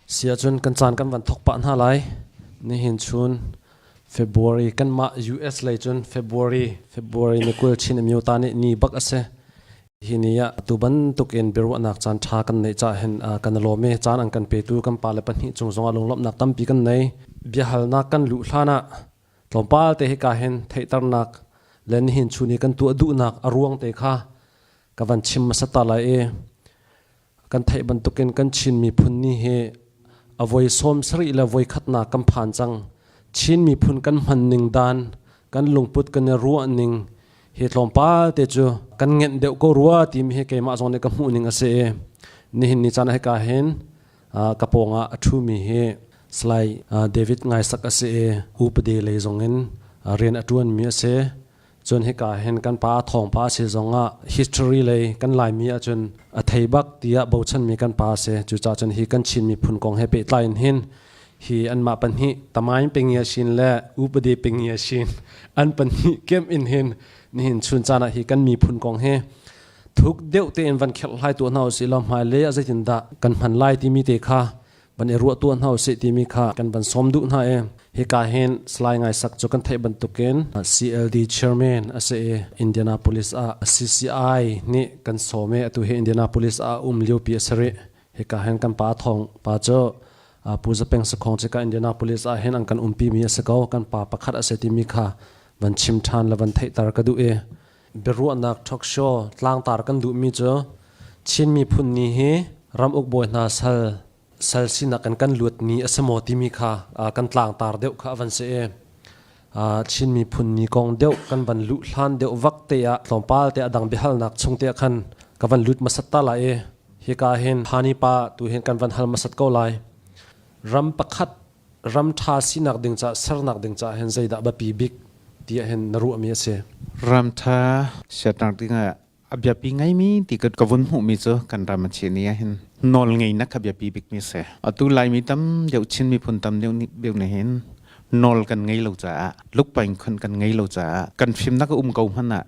Si ahcun kan caan kan van thok pah hna lai. Nihin chun February kanmah US lei cun February February ni 20 Chin Amyota nih ni bak a si. Hi ni ah tu bantuk in biaruahnak caan ṭha kan neih cah hin kan i lawm i caan an kan petu kan pale pahnih cung zongah lunglawmhnak tampi kan nei. Biahalnak kan luh hlan ah tlawmpal te hika hin theihternak le nihin chun i kan tuah duhnak a ruang te kha ka van chim hmasa ta lai i kan theih bantukin kan Chin miphun ni hi a voi 70 le voi khatnak kan phan cang. Chin miphun kan hman ning dan, kan lungput kan i ruah ning hi tlawmpal te cu kan ngenh deuh ko rua timi hi keimah zong nih ka hmuh ning a si i nihin ni caan ah hika hin ka pawngah a ṭhumi hi Salai David Ngaisak a si i upade lei zong in rian a ṭuanmi a si. Cun hika hin kan pa thawngpa a si zongah history lei kan Laimi ahcun a thei bak tiah bochanmi kan pa a si. Cucaah cun hi kan Chin miphun kong he pehtlai in hin hi anmah pahnih Tamain Pengia Shin le Upade Pengia Shin an pahnih kem in hin nihin chun caan ah hi kan miphun kong hi thuk deuh tein van kherhhlai tuah hna usih law hmailei ah zeitindah kan hman lai timi te kha van i ruah tuah hna usih timi kha kan van sawm duh hna i hika hin Salai Ngai Sak cu kan theih bantukin CLD chairman a si i Indianapolis ah CCI nih kan sawm i atu hi Indianapolis ah um liopi a si rih. Hika hin kan pa thawng pa cu Pu Zapeng Sakhong cika Indianapolis ah hin an kan umpi mi a si ko kan pa pakhat a si timi kha van chim ṭhan le van theihter ka duh i biaruahnak talk show tlangtar kan duhmi cu Chin miphun ni hi ram ukbawi hna sal sal sinak in kan luat ni a si maw timi kha kan tlangtar deuh kha a van si i Chin miphun ni kong deuh kan van luh hlan deuh vak te ah tlawmpal te a dang biahalnak chung te ah khan ka van lut hmasat ta lai i hika hin Hani pa tu hin kan van hal hmasat ko lai. Ram pakhat ram ṭha sinak ding caah sernak ding caah hin zeidah biapi bik tiah hin na ruahmi a si? Ram ṭha sernak dingah a biapi ngaimi ti ka vun hmuhmi cu kan ram a chi ni ah hin nawl ngeinak kha biapi bikmi a si. Atu Laimi tam deuh Chin miphun tam deuh deuh nih hin nawl kan ngei lo caah lukpaing khun kan ngei lo caah kan fimnak a um ko hmanh ah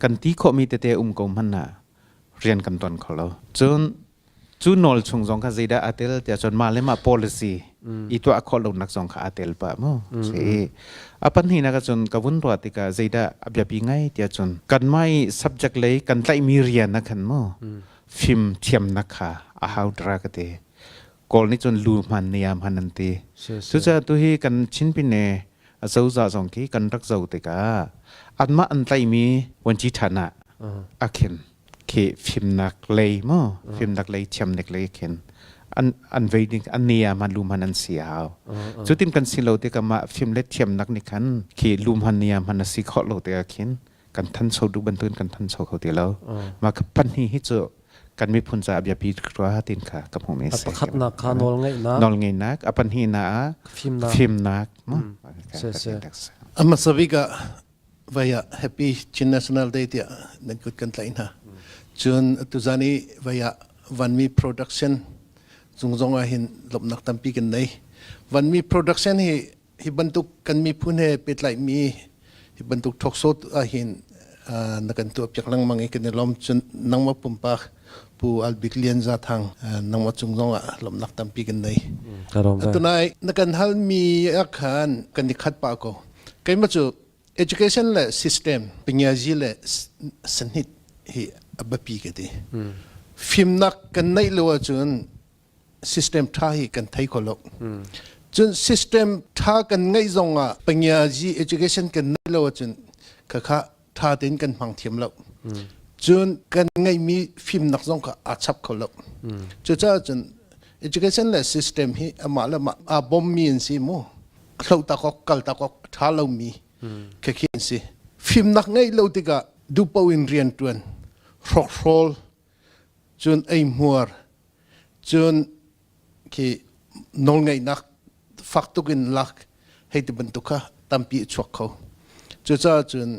kan ti khawhmi tete a um ko hmanh ah rian kan tuan kho lo. Cun cu nawl chung zong kha zeidah aa tel tiah cun mah le mah policy i tuah khawh lonak zong kha aa tel pah mu si a pahnihnak ah cun ka vun ruah tikah zeidah a biapi ngai tiah cun kanmah i subject lei kan tlaihmi rian ah khan mu fim thiamnak kha a hau dra ka ti kawl nih cun lu hman niam han an ti cucaah tu hi kan Chin pine a cozah zong khi kan rak zo tikah anmah an tlaihmi vuanci ṭhan ah a khin khi fimnak lei mu fimnak lei thiamnak lei khin an an vei ding an nia man lu man an si hau cutin kan si lo tikah mah fim le thiamnak nih khan khi lu man nia man a si khawh lo tikah khin kan thancho duh bantukin kan thancho kho ti lo mah ka pahnih hi cu kan miphun caah biapi rua tin kha ka hmuh mi si pakhatnak kha nawl ngeihnak nawl ngeihnak a pahnihnak ah fimnak fimnak se se Amasa bik ah vai ah Happy Chin National Day tiah nan kut kan tlaih hna. Cun tuzan i vai ah Vanmi Production cung zong ah hin lawmhnak tampi kan nei. Vanmi Production hi hi bantuk kan miphun he pehtlaihmi hi bantuk talk show ah hin na kan tuah piak lengmang i kan i lawm. Cun nangmah pumpak Pu Albik Lian Za Thang nangmah cung zong ah lawmhnak tampi kan nei. Tunai na kan halmi ah khan kan i khat pah ko. Keimah cu education le system pingiazi le sanhit hi a biapi ka ti. Fimnak kan neih lo ahcun system tha hi kan thei kho lo. Cun system tha kan ngeih zong ah pingiazi education kan neih lo ahcun khakha tha tein kan hmang thiam lo. Cun kan ngeihmi fimnak zong kha aa chap kho lo. Cucaah cun education le system hi amah le mah aa bommi an si mu. Hlohtak awk kaltak awk a ṭha lomi khakhi an si. Fimnak ngeih lo tikah duhpoh in rian ṭuan, hrokhrawl, cun eihmuar, cun khi nawlngeihnak fak tuk in lak hei ti bantuk kha tampi a chuak kho. Cucaah cun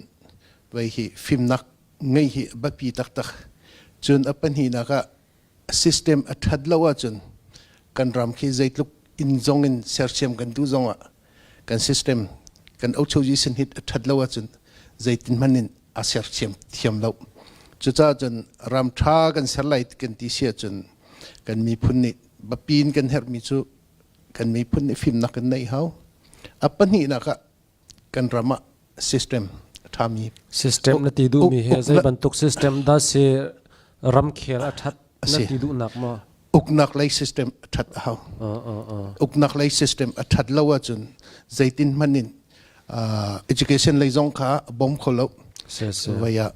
vei hi fimnak ngeih hi a biapi taktak. Cun a pahnihnak ah system a ṭhat lo ahcun kan ram khi zeitluk in zong in sersiam kan duh zong ah kan system kan ochozi sinhit a ṭhat lo ahcun zeitin hmanh in a sersiam thiam lo. Cucaah cun ram ṭha kan ser lai kan ti si ahcun kan miphun nih biapi in kan herhmi cu Kan miphun nih fimnak kan neih hau. A pahnihnak ah kan ram ah system a ṭhami System na ti duhmi hi zei bantuk system dah si ramkhel a ṭhat na ti duhnak maw? Uknak lei system a ṭhat a hau. Uknak lei system a ṭhat lo ahcun zeitin hmanh in education lei zong kha a bawm kho lo. Vai ah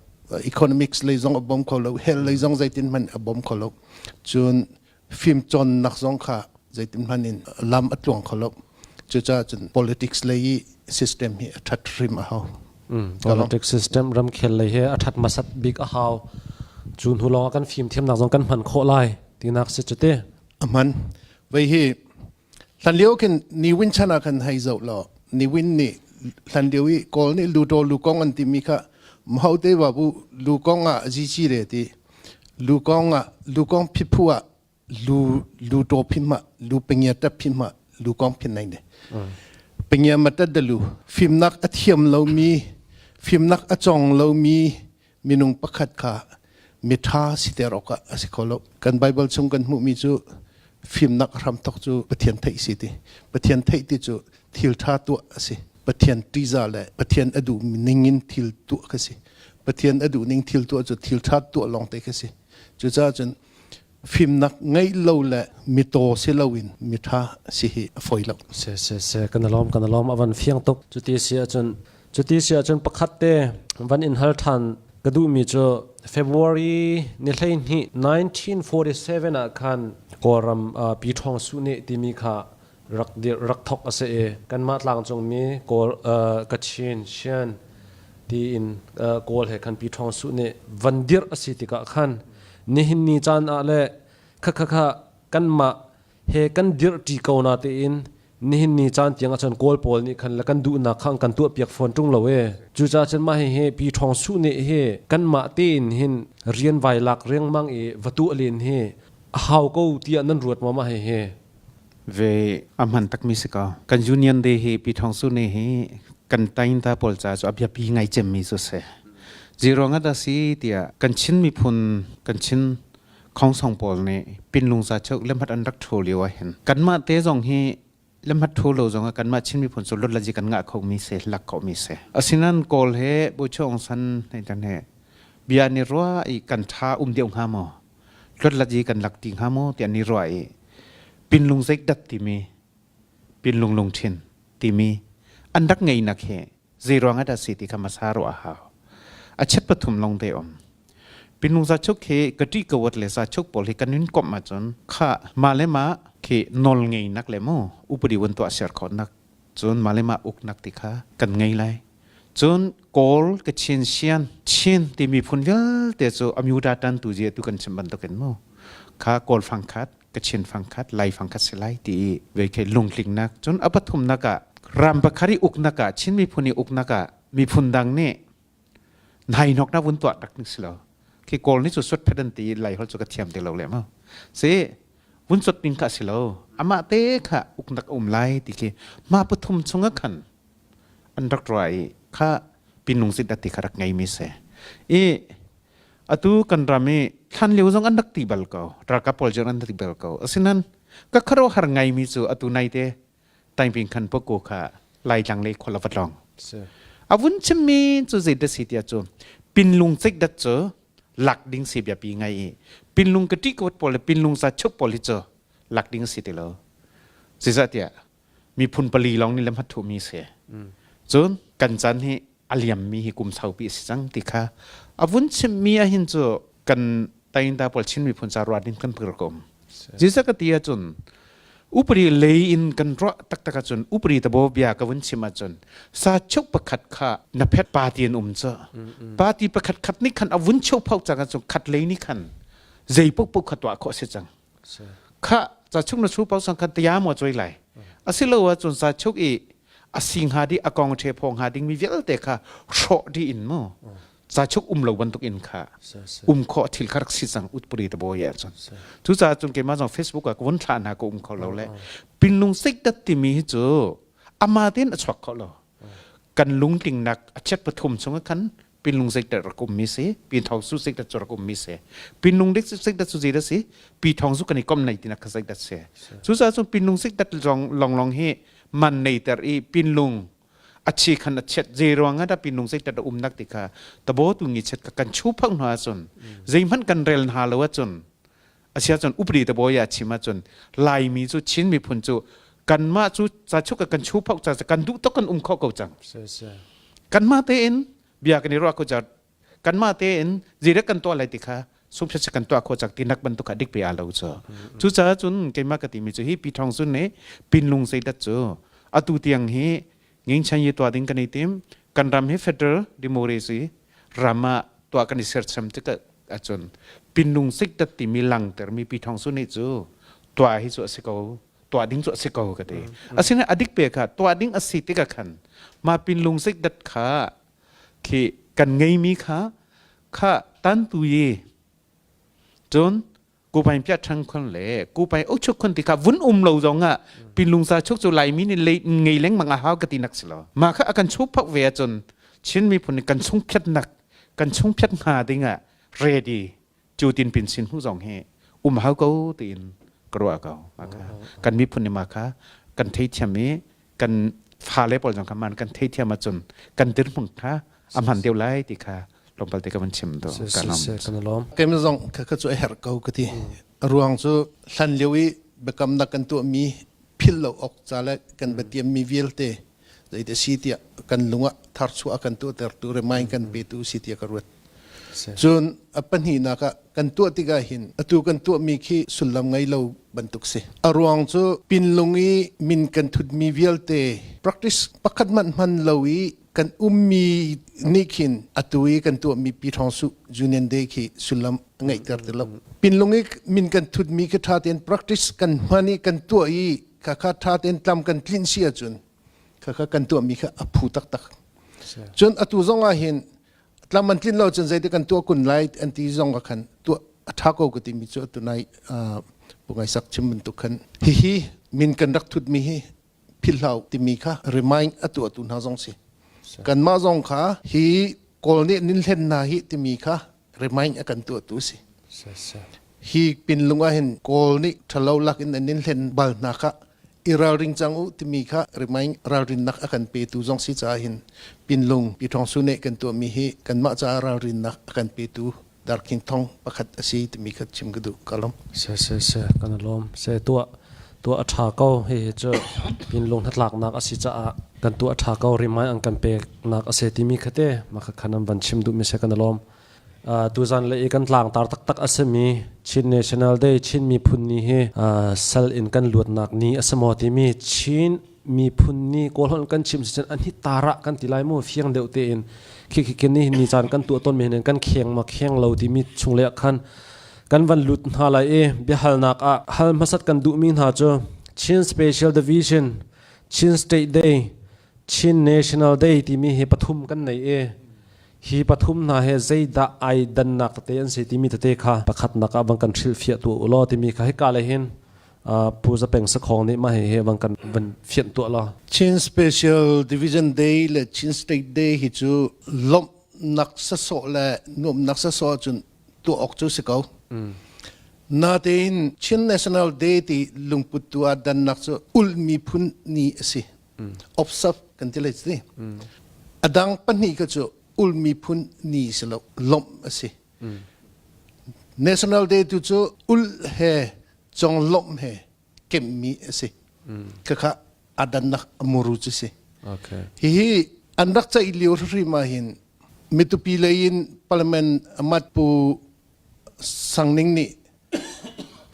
economics lei zong a bawm kho lo, health lei zong zeitin hmanh a bawm kho lo. Cun fimcawnnak zong kha zeitin hmanh in lam a tluang kho lo. Cucaah cun politics lei i system hi a ṭhat hrim a hau. Politics system ramkhel lei hi a ṭhat hmasat bik a hau. Cu hnu lawng ah kan fimthiamnak zong kan hman khawh lai tinak si cu ti. A hman. Vei hi hlan lio khin Ni Win chan ah khan hei zoh law Ni Win nih hlan lio i Kawl nih Ludo Lukong an timi kha Mhaute babu Lukong ah zici re ti Lukong ah Lukong phiphu ah lu lu to phim ma lu pengia ta phim ma lu kong phin nai ne pengia ma ta dalu fimnak a thiam lo mi fimnak a chong lo mi minung pakhat kha mitha siter awk ah a si kho lo kan bible chung kan hmuh mi cu fimnak hram thok cu Pathian theih si ti Pathian theih ti cu thil tha tuah a si Pathian tiza le Pathian a duh ning in thil tuah ka si Pathian a duh ning thil tuah cu thil tha tuah lawng te ka si cucaah cun fimnak ngeih lo le mitaw si loin mitha si hi a fawi lo. Se se se kan lawm kan lawm avan fiang tuk cuti si ahcun cuti si ahcun pakhat te van in hal than ka duhmi cu February ni 12 1947 ah khan Kawlram Pi Ṭhawng Su nih timi kha rak rak thok a si i kanmah tlangcung mi Kawl Kachin Shan tiin Kawl he khan Pi Ṭhawng Su nih van dirh a si tikah khan nihin ni caan ah le kha kha kha kanmah he kan dirh ṭi ko na tiin nihin ni caan tiang ahcun Kawl pawl nih khan le kan duhnak kha an kan tuahpiak fawn ṭung lo e. Cucaah cun mah hihi Pi Ṭhawng Su nih hi kanmah tein hin rian vai lak riangmang i va tuah len hi a hau ko tiah nan ruat maw mah hihi? Ve a hman takmi si ko. Kan Union Day hi Pi Thawng Su nih hi kan tainta pawl ca cu a biapi ngai cemmi cu si. Zeiruang ah dah si tiah kan Chin miphun kan Chin khongsong pawl nih pinlung za cheu lemhat an rak ṭho lio ah hin kanmah te zong hi lemhat ṭho lo zong ah kanmah Chin miphun cu lotlazi kan ngah khomi si lak khomi si. Asinan Kawl he Bocho Aung San hei tan he bia ni rua i kan ṭha um deuh hnga maw? Lotlazi kan lak ti hnga maw tiah ni rua i pinlung zeikdat timi pinlung lungthin timi an rak ngeinak hi zeiruang ah dah si ti kha hmasa ruah a hau. A chet pathum long te um. Pinlung za chuk hi ka ṭi ka wat le za chuk pawl hi kan in komh ahcun kha ma le ma khi nawl ngeinak le mu upadi wan tuah ser khawhnak cun ma le ma uknak ti kha kan ngei lai. Cun Kawl ka Chin Sian Chin ti miphun vialte cu amyuda tan tu je tu kan chim bantukin mu kha Kawl fangkhat Kachin fangkhat Lai fangkhat si lai ti i vei khi lungtlingnak cun a pathumnak ah ram pakhat i uknak ah Chin miphun i uknak ah miphun dang nih nai hnok na vun tuah tak ning si lo khi Kawl nih cu suat phet an ti Lai holh cu ka thiam ti lo le mu si vun suat ning kha si lo amah te kha uknak um lai ti khi ma pathum chungah khan an rak ruah i kha pinlung sit ti kha rak ngei mi si i atu kan ram i thlan lio zong an rak ti bal ko ralkap pawl zong an rak ti bal ko asinan ka kharo har ngai mi cu atu nai te taingping khan poko kha laitlang le khola vat long avun chimmi cu zei da si tia cu pinlung cek dat cu lak ding si bia pi ngai i pinlung ka ti ko pawl le pinlung sa chuk pawl hi cu lak ding si ti lo zeicahtiah miphun pali lawng nih lamhat thuhmi si. Cun kan chan hi a liammi hi kum saupi a si cang ti kha a vun chimmi ahhin cu kan tainta pawl Chin miphun ca ruah ding kan pir ko. Jesuh ka ti ahcun upari lei in kan ruah taktak ahcun upari tabo bia ka vun chim ahcun sa cheu pakhat kha na phet party an um cu party pakhat khat nih khan a vun cheu phau cang ahcun khat lei nih khan zei paohpaoh kha tuah khawh a si cang. Kha ca chung na su pau sang khan tia mo choi lai. Asilo ah cun sa chuk i a si hnga di a kong the pho hnga ding mi vialte kha hrawh di in mu ca chuk um lo bantuk in kha um kho thil kha rak si cang utpuri te boy ah cun cu ca cun keimah zong Facebook ah ka vun thla hna ka um kho lo le pinlung sik dat timi hi cu ama tin a chuak kho lo kan lungtling nak a chet pathum chung khan. Pinlung zeidah rak ummi si, Pinthawng su zeidah cu rak ummi si. Pinlung zeidah cu zeidah si, Pithawng su kan i kom nei tinak kha zeidah si. Cucaah cun pinlung zeidah long long hi man neiter i pinlung a chi khan a chiat zei ruang ah dah pinlung zeidah a umnak ti kha tabo tu ngi chet ka kan chu phang hna ahcun zeihmanh kan rel hna lo ahcun asia cun upadi te bawi a chim ahcun Laimi cu Chin miphun cu kanmah cu ca chuk kan chu phok ca kan duh tuk kan um kho ko cang kanmah tein bia kan i ruah ko ca kanmah tein zeidah kan tuah lai ti kha sungphiat kan tuah kho cak ti nak bantuk kha dik pe a lo cu cucaah cun keimah ka timi cu hi pi thong sun nih pinlung zeidat cu atu tiang hi ngingchan yi tuah ding kan i tim kan ram hi federal democracy ram ah tuah kan i sercham tikah ahcun pinlung sikdat timi langter mi pi thong sun nih cu tuah hi cu a si ko tuah ding cu a si ko ka ti asinain adik pe kha tuah ding a si tikah khan ma pinlung sikdat kha khi kan ngeimi kha kha tan tu yi cun kupai pia thang khon le kupai uchuk khon ti kha vun um lo zong ah pinlung sa chuk chu laimi nih le ngei lengmang a hau ka ti nak si lo ma kha akan chu phak ve ahcun Chin miphun nih kan chung phiat nak kan chung phiat hnga ding ah ready cu tin pin sin hu zong hi um hau ko tiin ka ruah ko kan miphun nih ma kha kan thei thiam i kan fale pawl zong kha man kan thei thiam ahcun kan dirhmun kha a hman deuh lai ti kha tlawmpal te ka van chim do ka lawm kan lawm keimah zong kha kha cu a herh ko ka ti a ruang cu hlan lio i biakamnak kan tuahmi philh lo awk ca le kan biatiam mi vialte zeite si tiah kan lung ah tharchuah kan tuahtertu remind kan petu si tiah ka ruat Cun a pahnihnak ah kan tuah tikah hin atu kan tuahmi khi sullam ngei lo bantuk si. A ruang cu pinlung i min kan thutmi vialte practice pakhat hmanh hman lo i kan ummi nih khin atu i kan tuahmi Pi Thawng Su Union Day khi sullam a ngeihter ti lo. Pinlung i min kan thutmi khi ṭha tein practice kan hman i kan tuah i khakha ṭha tein tlam kan tlinh si ahcun khakha kan tuahmi kha a phu taktak. Cun atu zong ah hin tlam an tlin lo cun zeitik kan tuah kun lai an ti zong ah khan tuah a tha ko ka timi cu tunai pungai sak chim bantuk khan hihi min kan rak thut mi hi philhlau timi kha remind a tuah tu hna zong si kanmah zong kha hi kawl nih nin hlen hna hi timi kha remind a kan tuah tu si hi pinlung ah hin kawl nih thalo lak in an nin hlen bal hna kha i ralring cang u timi kha remind ralrinnak a kan petu zong si caah hin pinlung pi thong su nih kan tuahmi hi kanmah caah ralrinnak a kan petu darkhing thong pakhat a si timi kha chim ka duh ka lawm. Se se se kan lawm se tuah tuah a tha ko hi hi cu pinlung hnatlaknak a si caah kan tuah a tha ko remind an kan peknak a si timi kha te mah kha khan an van chim duhmi se kan lawm. Tuzan le i kan tlangtar taktak a simi Chin National Day Chin Miphun Ni hi sal in kan luatnak ni a si maw timi Chin Miphun Ni Kawlholh kan chim si cun an hi tara kan ti lai mu fiang deuh tein khi khi khi ni ni caan kan tuah tawn mi hin kan kheng ma kheng lo timi chung le khan kan van lut hna lai i biahalnak ah hal hmasat kan duhmi hna cu Chin Special Division Chin State Day Chin National Day timi hi pathum kan nei i Hi pathum hna he zeidah ai dannak tete an si timi tete kha pakhatnak ah van kan hrilhfiah tuah u law timi kha hika le hin Pu Zapeng Sakhong nih mah hihi van kan van fianh tuah law. Chin Special Division Day le Chin State Day hi cu lawmhnak sasawh le nuamhnak sasawh ahcun tuah awk cu si ko. Natein Chin National Day ti lungput tu ah dannak cu ulh miphun ni a si. Observe kan ti lai ti. A dang pahnih kha cu ul miphun ni si lo lawmh a si. National Day tu cu ul he cong lawmh he kemmi a si. Khakha adannak amuru cu si. Hihi an rak ceih lio hrim ah hin mitupi lei in parliament amat pu Sangning nih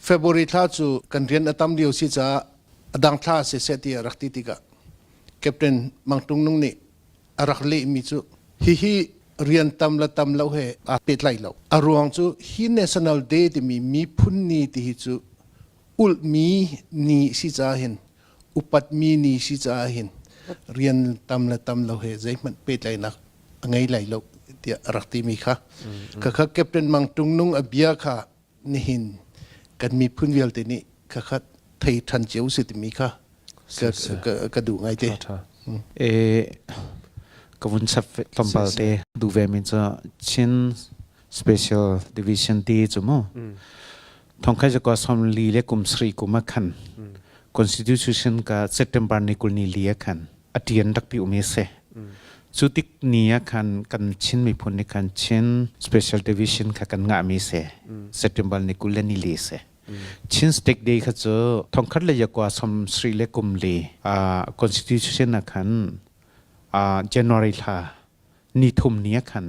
February thla cu kan rian a tam lio si caah a dang thla siseh ti a rak ti tikah Captain Mang Tung Nung nih a rak lehmi cu hihi rian tam le tam lo he aa pehtlai lo. A ruang cu hi National Day timi miphun ni ti hi cu ulhmi ni si caah hin upatmi ni si caah hin rian tam le tam lo he zeihmanh pehtlaihnak a ngei lai lo tiah a rak timi kha khakha Captain Mang Tung Nung a bia kha nihin kan miphun vialte nih khakha thei ṭhan cio si timi kha ka duh ngai te. E. Ka vun chap tlawmpal te duh ve mi cu Chin Special Division ti cu mu. Thongkhai zakua som li le kum sri kum a khan. Constitution ka September ni kul ni li a khan. A tian rak pi umi se. Cu tik ni ah khan kan Chin miphun nih khan Chin Special Division kha kan ngah mi se. September ni 20 le ni li se. Chin State Day kha cu thongkhat le yakua som sri le kum li Constitution ah khan January thla ni thum ni ah khan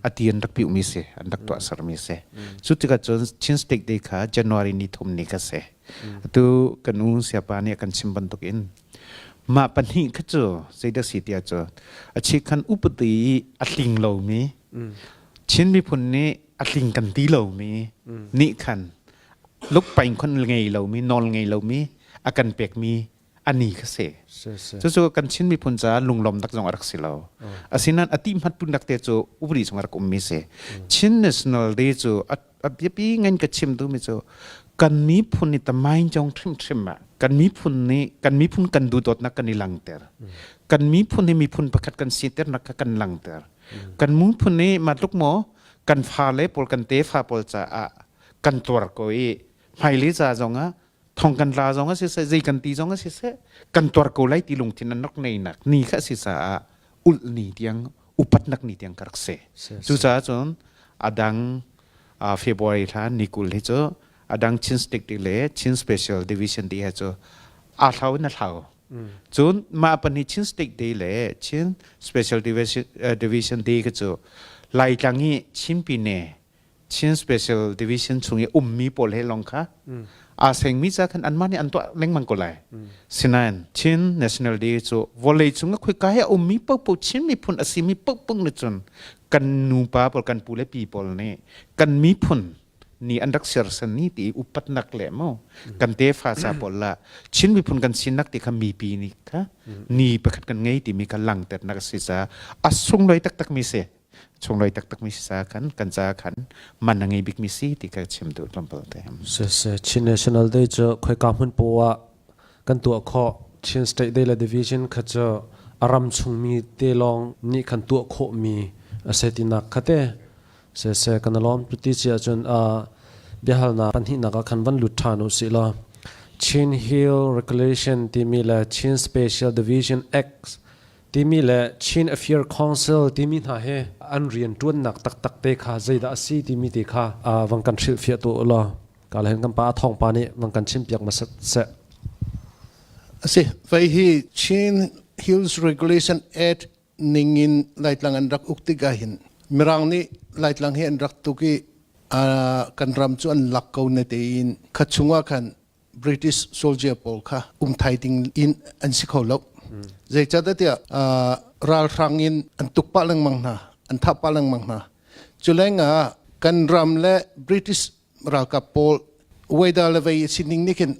a ti an rak piu mi si an rak tuah ser mi si. Cu tikah cun Chin State Day kha January ni thum ni kha si. Atu kan u siapa nih a kan chim bantuk in mah pahnih kha cu zeidah si tiah cu a chikhan upadi i a tling lomi Chin miphun nih a tling kan ti lomi nih khan lukpaing khon ngei lomi nawl ngei lomi a kan pekmi ani kha si. Cucu kan Chin miphun caah lunglawmnak zong a rak si lo. Asinain a ti hmat nak te cu upadi chung a rak ummi si. Chin National Day cu a biapi ngan ka chim duhmi cu kan miphun nih tamain jong hrimhrim ah kan miphun nih kan miphun kan duhdawtnak kan i langter. Kan miphun hi miphun pakhat kan siternak kha kan langter. Kan miphun nih matluk maw kan fale pawl kan tefa pawl caah kan tuar ko i hmailei ca zongah thong kan la zong a siseh zei kan ti zong a siseh kan tuar ko lai ti lungthin an rak neinak ni kha si caah ulh ni tiang upatnak ni tiang ka rak si. Cucaah cun adang February thla ni 20 hi cu adang Chin State ti le Chin Special Division ti he cu aa thlau in a thlau. Cun mah pahnih Chin State Day le Chin Special Division, Division Day kha cu Laitlang i Chin Pine Chin Special Division chung i ummi pawl he lawng kha aa sengmi ca khan anmah nih an tuah lengmang ko lai. Sinain Chin National Day cu vawlei cung a khoika he a ummi paohpaoh Chin miphun a simi paohpaoh nih cun kan nupa pawl kan pu le pi pawl nih kan miphun ni an rak sersan ni ti upatnak le mu kan tefa ca pawl la Chin miphun kan sinak ti kha mipi nih kha ni pakhat kan ngei timi kha langternak a si caah a sunglawi taktak mi si. Chunglei taktakmi si ca khan kan ca khan man a ngei bikmi si ti ka chim duh tlawmpal te. Siseh Chin National Day cu khoika hmun poah ah kan tuah khawh. Chin State Day le Division kha cu a ram chungmi te lawng nih khan tuah khawhmi a si tinak kha te. Siseh kan i lawm ti si ahcun biahalnak pahnihnak ah khan van lut ṭhan u sih law Chin Hill Regulation timi le Chin Special Division Act timi le Chin Affair Council timi hna hi an rianṭuannak taktak te kha zeidah a si timi te kha vang kan hrilhfiah tu ulaw ka hen kan pa thawngpa nih vang kan chimpiak hmasat seh. Asi, vai hi Chin Hills Regulation Act ningin Laitlang an rak uk tikah hin Mirang nih Laitlang hi an rak tuk i kan ram cu an lak ko na tein kha chungah khan British soldier pawl kha um thai ding in an si kho lo. Zeicahtiah ralhrang in an tuk pah lengmang hna, an thah pah lengmang hna. Culengah kan ram le British ralkap pawl weather le vei sining nih khin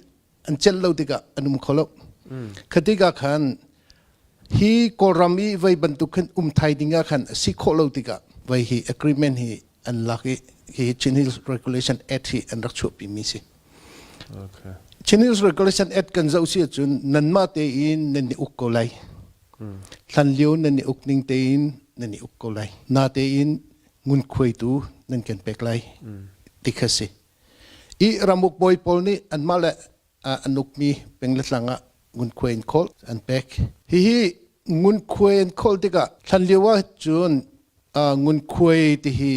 an celh lo tikah an um kho lo. Kha khan hi Kawlram i vei bantuk khin um thai ding ah khan a si khawh lo tikah vei hi agreement hi an lak i hi Chin Hills Regulation Act hi an rak chuahpi mi si. Okay. Chin Hills Regulation Act kan zoh si ahcun nanmah tein nan i uk ko lai. Hlan lio nan i uk ning tein nan i uk ko lai. Na tein ngunkhuaitu nan kan pek lai. Ti kha si. I ramuk bawi pawl nih anmah le an ukmi peng le tlang ah ngunkhuai in khawl an pek. Hihi ngunkhuai an khawl tikah hlan lio ah cun ngunkhuai ti hi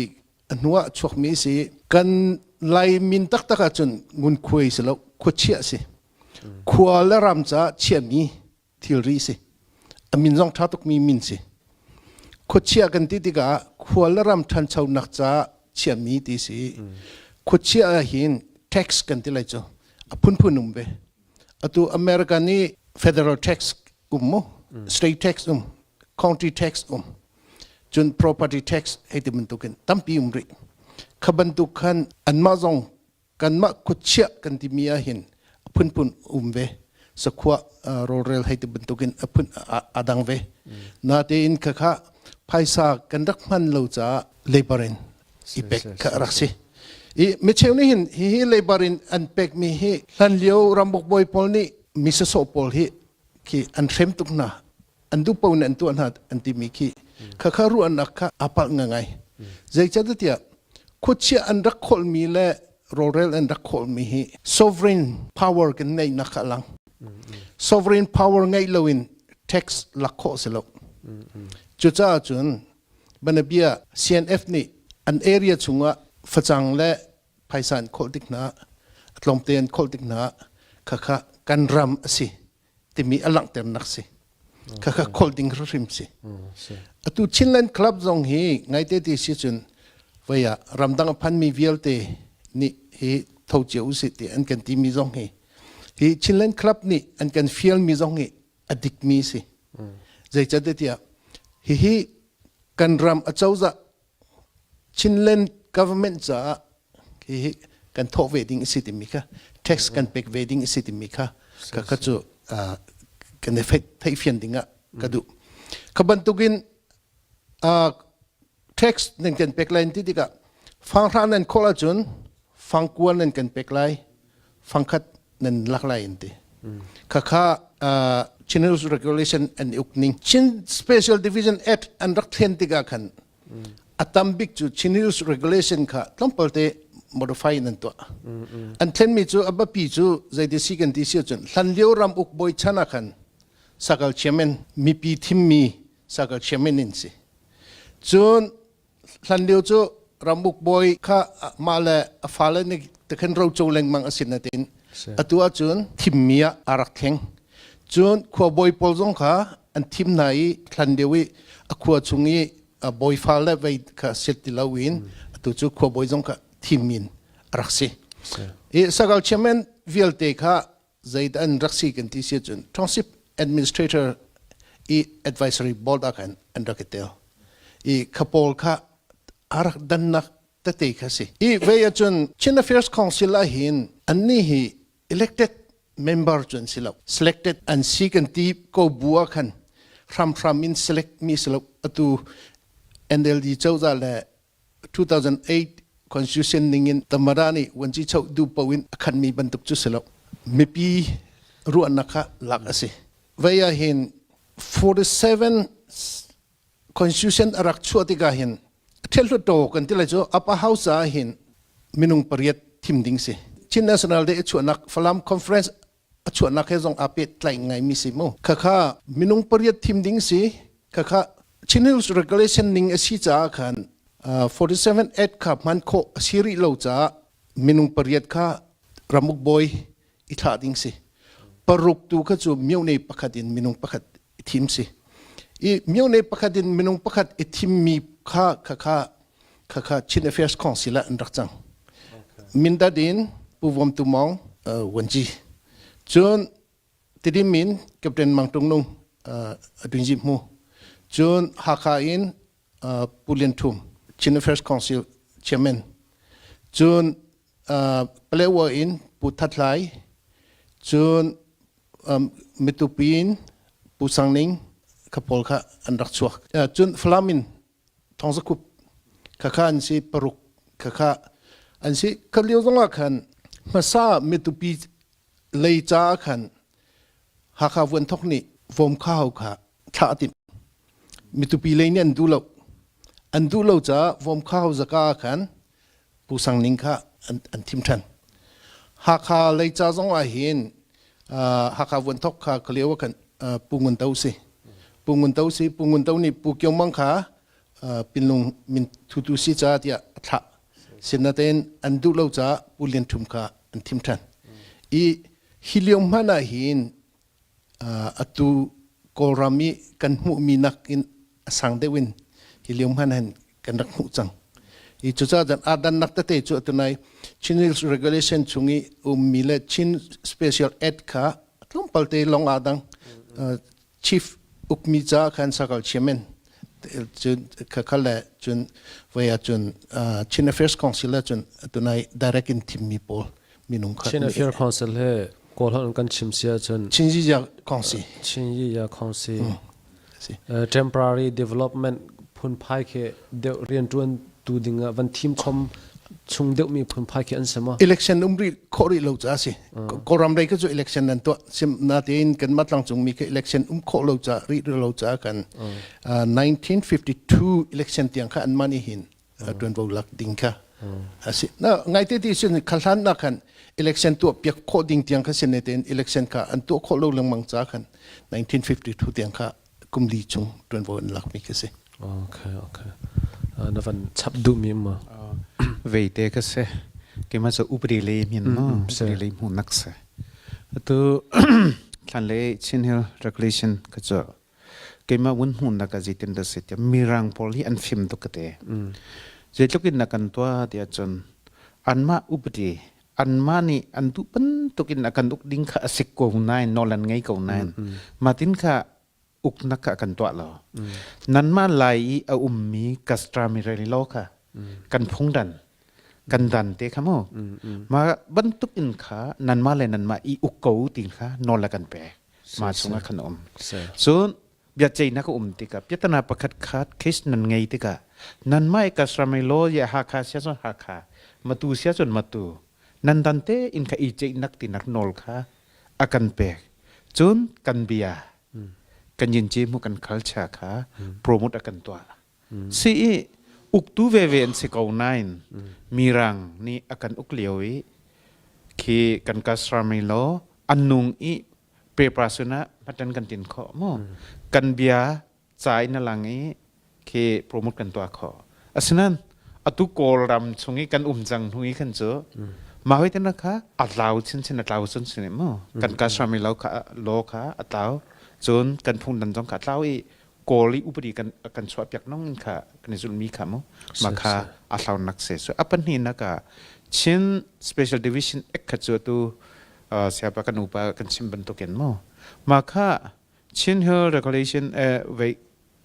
a hnu ah chuakmi si. Kan Lai min taktak ahcun ngunkhuai si lo, khuachiah si. Khua le ram caah chiahmi thilri si. A min zong ṭha tukmi min si. Khuachia kan ti tikah khua le ram ṭhanchonak caah chiahmi ti si. Khuachia ah hin tax kan ti lai cu a phunphun um ve. Atu America nih federal tax um mu, state tax um, county tax um, cun property tax hei ti bantukin tampi um rih. Kha bantuk khan anmah zong kanmah khuachiah kan timi ah hin a phunphun um ve sakhua rawlrel hei ti bantukin a phun a dang ve natein khakha phaisa kan rak hman lo caah labor in i pek kha rak si i micheu nih hin hihi labor in an pek mi hi hlan lio rambuk bawi pawl nih mi sasawh pawl hi khi an hrem tuk hna an duh paoh in an tuah hna an timi khi. Khakha ruahnak kha aa palh ngai. Zeicahtiah khuachia an rak kholmi le rawlrel an rak kholmi hi sovereign power kan neihnak kha a lang. Sovereign power ngeih loin tax lak khawh si lo. Cucaah cun banabia CNF nih an area chungah facang le phaisa an kholh tik hna, a tlawmte an kholh tik hna, khakha kan ram a si timi a langhternak si. Khakha kholh ding hrim si. Atu Chinland Club zong hi ngaite ti si cun voi ah ramdang a phanmi vialte nih hi tho cio usih ti an kan timi zong hi hi Chinland Club nih an kan fialmi zong hi a dikmi si. Zeicahtiah hihi kan ram a cozah Chinland government caah hihi kan thawh ve ding a si timi kha tax kan pek ve ding a si timi kha ka kha cu kan i theihfian ding ah ka duh. Kha bantukin tax nan kan pek lai ti tikah fanghra nan khawh ahcun fangkua nan kan pek lai fangkhat nan lak lai an ti. Khakha Chin Hills Regulation an uk ning Chin Special Division Act an rak thlen tikah khan a tam bik cu Chin Hills Regulation kha tlawmpal te modify in an tuah. An thlenmi cu a biapi cu zeiti si kan ti si ahcun hlan lio ram uk bawi chan ah khan sakal chairman mipi thimmi sakal chairman in si. Cun hlan lio cu ramuk bawi kha mah le a fale nih tikhin roco lengmang a si natin atu ahcun thimmi ah a rak thleng. Cun khuabawi pawl zong kha an thim hna i hlan lio i a khua chung i bawi fale vei kha sit ti loin atu cu khuabawi zong kha thim in a rak si. I sakal chairman vialte kha zeidah an rak si kan ti si ahcun township administrator i advisory board ah khan an rak i tel i kha pawl kha a rak dannak tete kha si i vei ahcun Chin Affairs Council ah hin annih hi elected member cu an si lo selected an si kan ti ko bu ah khan hramhram in select mi si lo atu NLD cozah le 2008 constitution ningin Tamara nih vuanci choh duh paoh in a khanmi bantuk cu si lo. Mipi ruahnak kha lak a si. Vei ah hin 47 constitution a rak chuah tikah hin ṭhelhluttaw kan ti lai cu upper house ah hin minung pariat thim ding si. Chin National Day a chuahnak Falam Conference a chuahnak he zong aa pehtlaih ngaimi si mu. Khakha minung pariat thim ding si. Khakha Chin Hills Regulation ning a si caah khan 47 Act kha hman khawh a si rih lo caah minung pariat kha ramuk bawi i thlah ding si. Paruk tu kha cu myone pakhat in minung pakhat i thim si. I myone pakhat in minung pakhat i thimmi kha khakha khakha Chin Affairs Council ah an rak cang. Mindat in Pu Vom Tu Mawng Wanji. Cun Tidim in Captain Mang Tung Nung Adunji Hmu. Cun Hakha in Pu Lian Thum Chin Affairs Council Chairman. Cun Palewa in Pu That Lai. Cun Mitupi in Pu Sang Ning kha pawl kha an rak chuak. Cun Falam in Thawngzakhup khakha an si paruk khakha an si kha lio zongah khan hmasa mitupi lei ca khan Hakha Vuanthok nih vom kha hau kha thlah a timh mitupi lei nih an duh lo an duh lo caah vom kha hau zaka ah khan Pu Sang Ning kha an thim ṭhan Hakha lei ca zong ah hin Hakha Vuanthok kha ka lio ah khan Pu Ngun To si Pu Ngun To si Pu Ngun To nih Pu Kio Mang kha Pinlung min thutu si ca tiah a thlah sinatein an duh lo caah Pu Lian Thum kha an thim ṭhan i hi lio hmanh ah hin atu Kawlram i kan hmuhmi nakin a sang deuh in hi lio hmanh hin kan rak hmuh cang. I cucaah cun aa dannak tete cu atu nai Chin Hills Regulation chung i ummi le Chin Special Act kha tlawmpal te lawng aa dang. Chief ukmi ca khan sakal chairman cun kha le cun voi ah cun Chin Affairs Council ah cun atu nai direct in thimmi pawl minung kha Chin Affairs Council he Kawl holh in kan chim si ahcun Chin Yiya Council Chin Yiya Council temporary development phunphai khi deuh rianṭuan tu ding ah van thim chom. chung deuh mi phunphai khi an si ma? Election um rih khawh rih lo ca si. Kawlram lei kha cu election an tuah. Sim natein kan mah tlangcung mi kha election um khawh lo ca rih lo ca kan 1952 election tiang kha an mah nih hin ṭuanvo lak ding kha a si. Na ngaite ti sin khalhlan nak khan election tuah piak khawh ding tiang kha sin tein election kha an tuah khawh lo lengmang ca khan 1952 tiang kha kum li chung ṭuanvo an lak mi khi si. Okay, okay. Na van chap duh mi ma? Veite ka se. Keimah cu upadi le min ma upadi le hmu nak se. Atu thlan le Chin Hill Regulation ka cu keimah vun hmuhnak ah zeitin dah si tiah mirang pawl hi an fim tuk ka ti. Zeitluk in na kan tuah tiah cun anmah upadi anmah nih an duh bantuk in a kan uk ding kha a si ko nain nawl an ngei ko nain matin kha uknak kha kan tuah lo. Nanmah lai i a ummi customary law kha kan phungdan kan dan te kha mu ma bantuk in kha nanmah le nanmah i uk ko ti kha nawl a kan pek. Ma chungah khan um. Cun biaceihnak a um tikah piatana pakhat khat case nan ngei tikah nanmah i kasramei law ye Hakha sia cun Hakha Matu sia cun Matu nan dan te in kha i ceihnak tinak nawl kha a kan pek. Cun kan bia kan yin mu kan culture kha promote a kan tuah. Si i uktu veve an si ko nain mirang nih a kan uk lio i khi kan kasramei law an nung i paper sinah matan kan tin khawh mu kan bia ca in a lang i khi promote kan tuah khawh asinain atu kawlram chung i kan um cang hnu i khan cu mah hoi te kha a tlau chinchin a tlau cun sin mu kan kasrami lo kha lo kha a tlau cun kan phungdan zong kha a tlau i kawl i upadi kan kan chuah piak nong in kha kan i zulmi kha mu ma kha a hlaunak se so a pahnihnak ah Chin Special Division Act kha cu atu siapa kan upa kan chim bantukin mu ma kha Chin Hill Regulation vei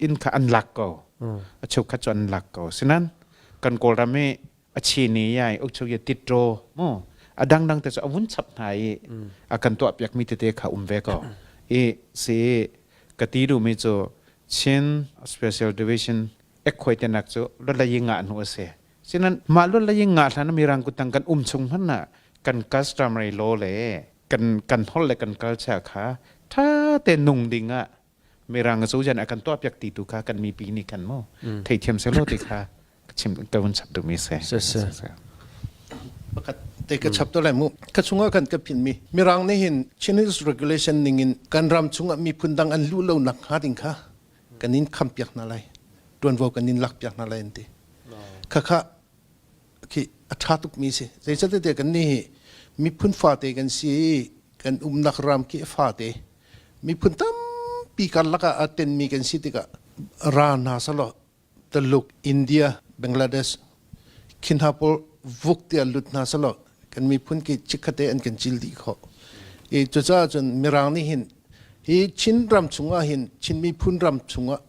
in kha an lak ko a cheukhat cu an lak ko sinan kan kawlram i a chini yai ukchuk ye titro mu a dangdang te cu a vun chap hna i a kan tuah piak mi tete kha um ve ko i si ka ti duhmi cu Chin Special Division ekkhoi tenak cu lolayi ngah hnu a si sinan mah lolayi ngah hlan mirang kutang kan um chung hmanh ah kan customary law le kan kan hol le kan culture kha tha te nung ding ah mirang a cozah a kan tuah piak ti tu kha kan mipi nih khan mu theithiam selaw ti kha chim ka vun chap duhmi si. Pakhat te ka chap to lai mu. Ka chungah kan ka phin mi Mirang nih hin Chinese regulation ning in kan ram chungah miphun dang an luh lo nak hnga ding kha kan in kham piak hna lai. Tuanvo kan in lak piak hna lai an ti. Kha kha khi a tha tuk mi si. Zeicahtiah kan nih hi miphun fate kan si i kan umnak ram khi a fate. Miphun tampi karlak ah a tenmi kan si tikah ra hna selaw Taluk, India, Bangladesh khi hna pawl vuk tiah lut hna selaw kan miphun ki chikkhatte an kan cil dih khawh. I cucaah cun Mirang nih hin hi Chin ram chungah hin Chin miphun ram chungah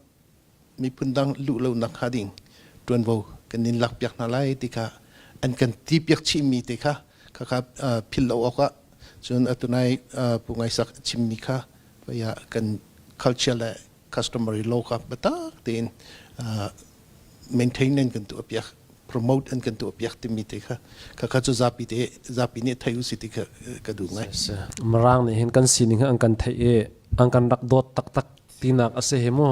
miphun dang luh lo nak hnga ding ṭuanvo kan in lakpiak hna lai ti kha an kan ti piak chihmi te kha khakha philh lo awkah cun atunai Pu Ngai Sak chimmi kha kan culture le customary law kha biatak tein maintain an kan tuah piak promote an kan tuah piak timi te kha kha cu zapi te zapi nih thei u si ti kha ka duh ngai. Mirang nih hin kan sining an kan theih i an kan rak dawt taktak tinak a si hi mu.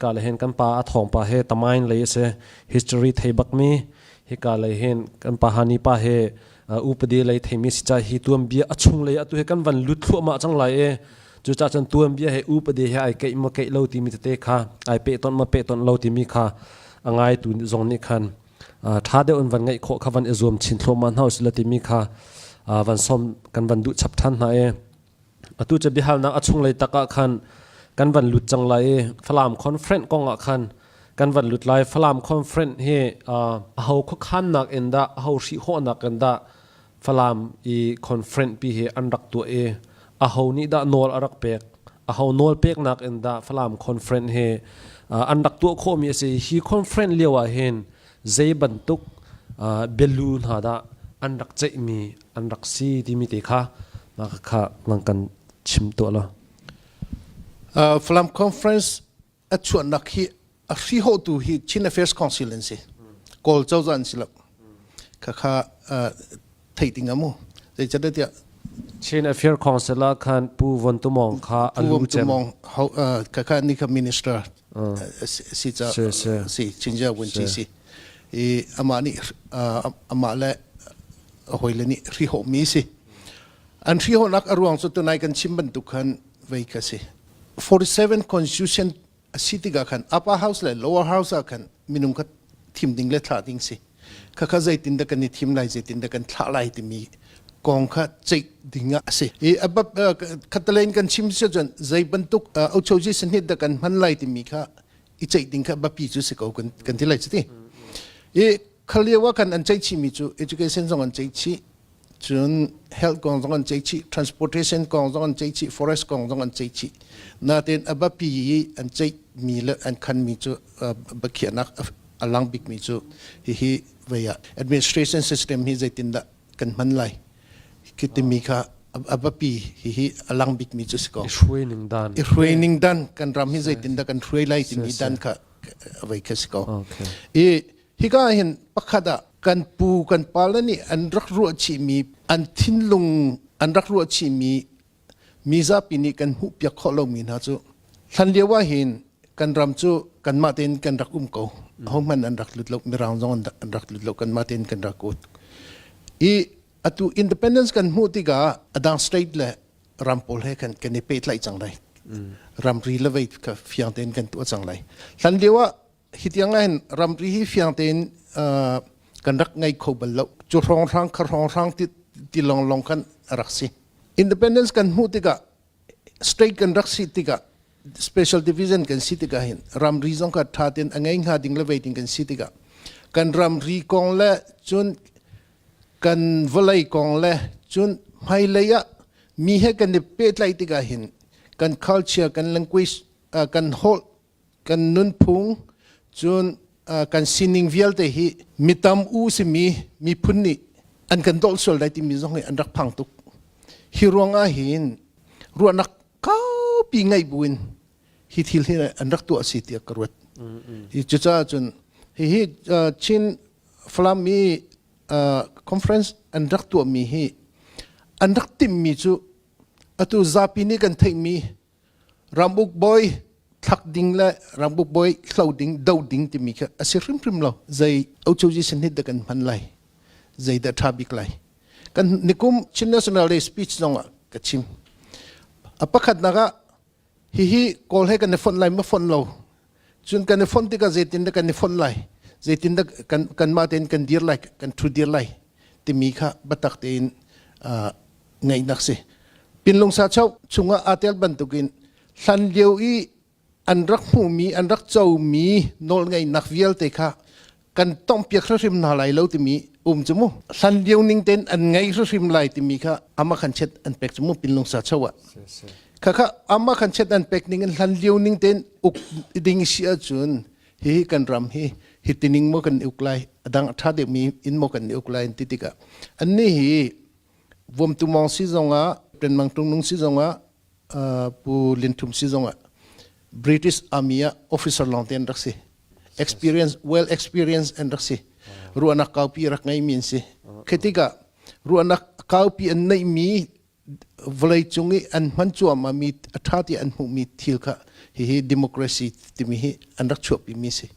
Ka le hin kan pa a thawng pa he tamain lei a si history thei bak mi hika lei hin kan pa hani pa he upadi lei theimi si ca hi tuanbia a chung lei atu he kan van lut thluahmah cang lai i cucaah cun tuanbia he upadi he ai keih ma keih lo timi tete kha ai pehtonh ma pehtonh lo timi kha a ngaitu zong nih khan ṭha deuh in van ngeih khawh kha van i zuam chin thluahmah hna usila timi kha van som kan van duh chap ṭhan hna i atu cu biahalnak a chunglei tak ah khan kan van lut cang lai i Falam conference kong ah khan kan van lut lai Falam conference hi aho khuakhannak in dah aho hrihhawhnak in dah Falam i conference pi hi an rak tuah i aho nih dah nawl a rak pek aho nawl peknak in dah Falam conference hi an rak tuah khawhmi a si hi conference lio ah hin zei bantuk bialu hna dah an rak ceihmi an rak si timi te kha mah kha nang kan chim tuah law. Falam Conference a chuahnak hi a hrihawhtu hi Chin Affairs Council an si. Kawl cozah an si lo. Khakha theih ding amu. Zeicahtiah Chin Affair Council ah khan Pu Von Tu Mawng kha a lu cem. Pu Mawng khakha ni kha minister si ca si Chinja Wunci si. I amah nih amah le a hawile nih hrihawh mi si. An hrihawhnak a ruang cu tunai kan chim bantuk khan vei kha si. 47 Constitution a si tikah khan upper house le lower house ah khan minung kha thim ding le thlah ding si khakha zeitin dah kan i thim lai zeitin dah kan thlah lai timi kong kha ceih ding ah a si i khatalein kan chim si cun zei bantuk auchoji sanhit dah kan hman lai timi kha i ceih ding kha biapi cu si ko kan kan ti lai cu ti i khalio ah kan an ceih chih mi cu education zong an ceih chih cun health kong zong an ceih chih transportation kong zong an ceih chih forest kong zong an ceih chih natin a biapi i an ceih mi le an khan mi cu biakhiahnak a lang bik mi cu hihi vei ah administration system hi zeitindah kan hman lai khi timi kha a biapi hihi a lang bik mi cu si ko i hruai ning dan i hruai ning dan kan ram hi zeitindah kan hruai lai timi dan kha vei kha si ko i Hika ah hin pakhat ah kan pu kan pale nih an rak ruah chihmi an thinlung an rak ruah chihmi mi zapi nih kan hmuhpiak khawh lomi hna cu hlan lio ah hin kan ram cu kanmah tein kan rak um ko ahohmanh an rak lut lo mirang zong an rak lut lo kanmah tein kan rak ut i atu independence kan hmuh tikah adang state le ram pawl he kan kan i pehtlaih cang lai ramri le vei kha fiang tein kan tuah cang lai hlan lio ah Hi tiang ah hin ramri hi fiang tein kan rak ngei kho bal lo. Cu hrawnghrang kha hrawnghrang ti, ti longlong khan a rak si. Independence kan hmuh tikah state kan rak si tikah special division kan si tikah hin ramri zong kha tha tein a ngei hnga ding le vei ding kan si tikah kan ramri kong le cun kan vawlei kong le cun hmailei ah mi he kan i pehtlaih tikah hin kan culture kan language kan holh kan nunphung cun kan sining vialte hi mitam u simi miphun nih an kan dolh sual lai timi zong hi an rak phang tuk. Hi ruang ah hin ruahnak kaupi ngeih buin hi thil hi an rak tuah si tiah ka ruat. Hi cucaah cun hihi Chin Falam i conference an rak tuahmi hi an rak timhmi cu atu zapi nih kan theihmi Ramuk bawi thlak ding le ramuk bawi hlo ding do ding timi kha a si hrimhrim lo. Zei ochoji sanhit dah kan hman lai? Zei dah ṭha bik lai? Kan nikum Chin National Day speech zong ah ka chim. A pakhatnak ah hihi Kawl he kan i fonh lai ma fonh lo? Cun kan i fonh tikah zeitin dah kan i fonh lai? Zeitin dah kan kanmah tein kan dir lai, kan ṭhu dir lai timi kha biatak tein ngaihnak si. Pinlungsa chau chungah aa tel bantukin hlan lio i an rak hmuhmi, an rak comi nawlngeihnak vialte kha kan tongpiak hrimhrim hna lai lo timi um cu mu. Hlan lio ning tein an ngei hrimhrim lai timi kha ama khan chet an pek cu mu pinlungsa chau ah. Khakha ama khan chet an pek ning in hlan lio ning tein uk ding si ahcun hi kan ram hi hi tining maw kan uk lai adang a ṭha deuhmi in maw kan uk lai ti tikah annih hi Vuamtu Mawng si zongah Penmang Tungnung si zongah Pu Lin Thum si zongah British Army ah officer lawng te an rak si experience well experience an rak si ruahnak kaupi rak ngeimi an si khi tikah ruahnak kaupi an neihmi vawlei cung i an hman cuahmah mi a ṭha ti an hmuhmi thil kha hihi democracy timi hi an rak chuahpi mi si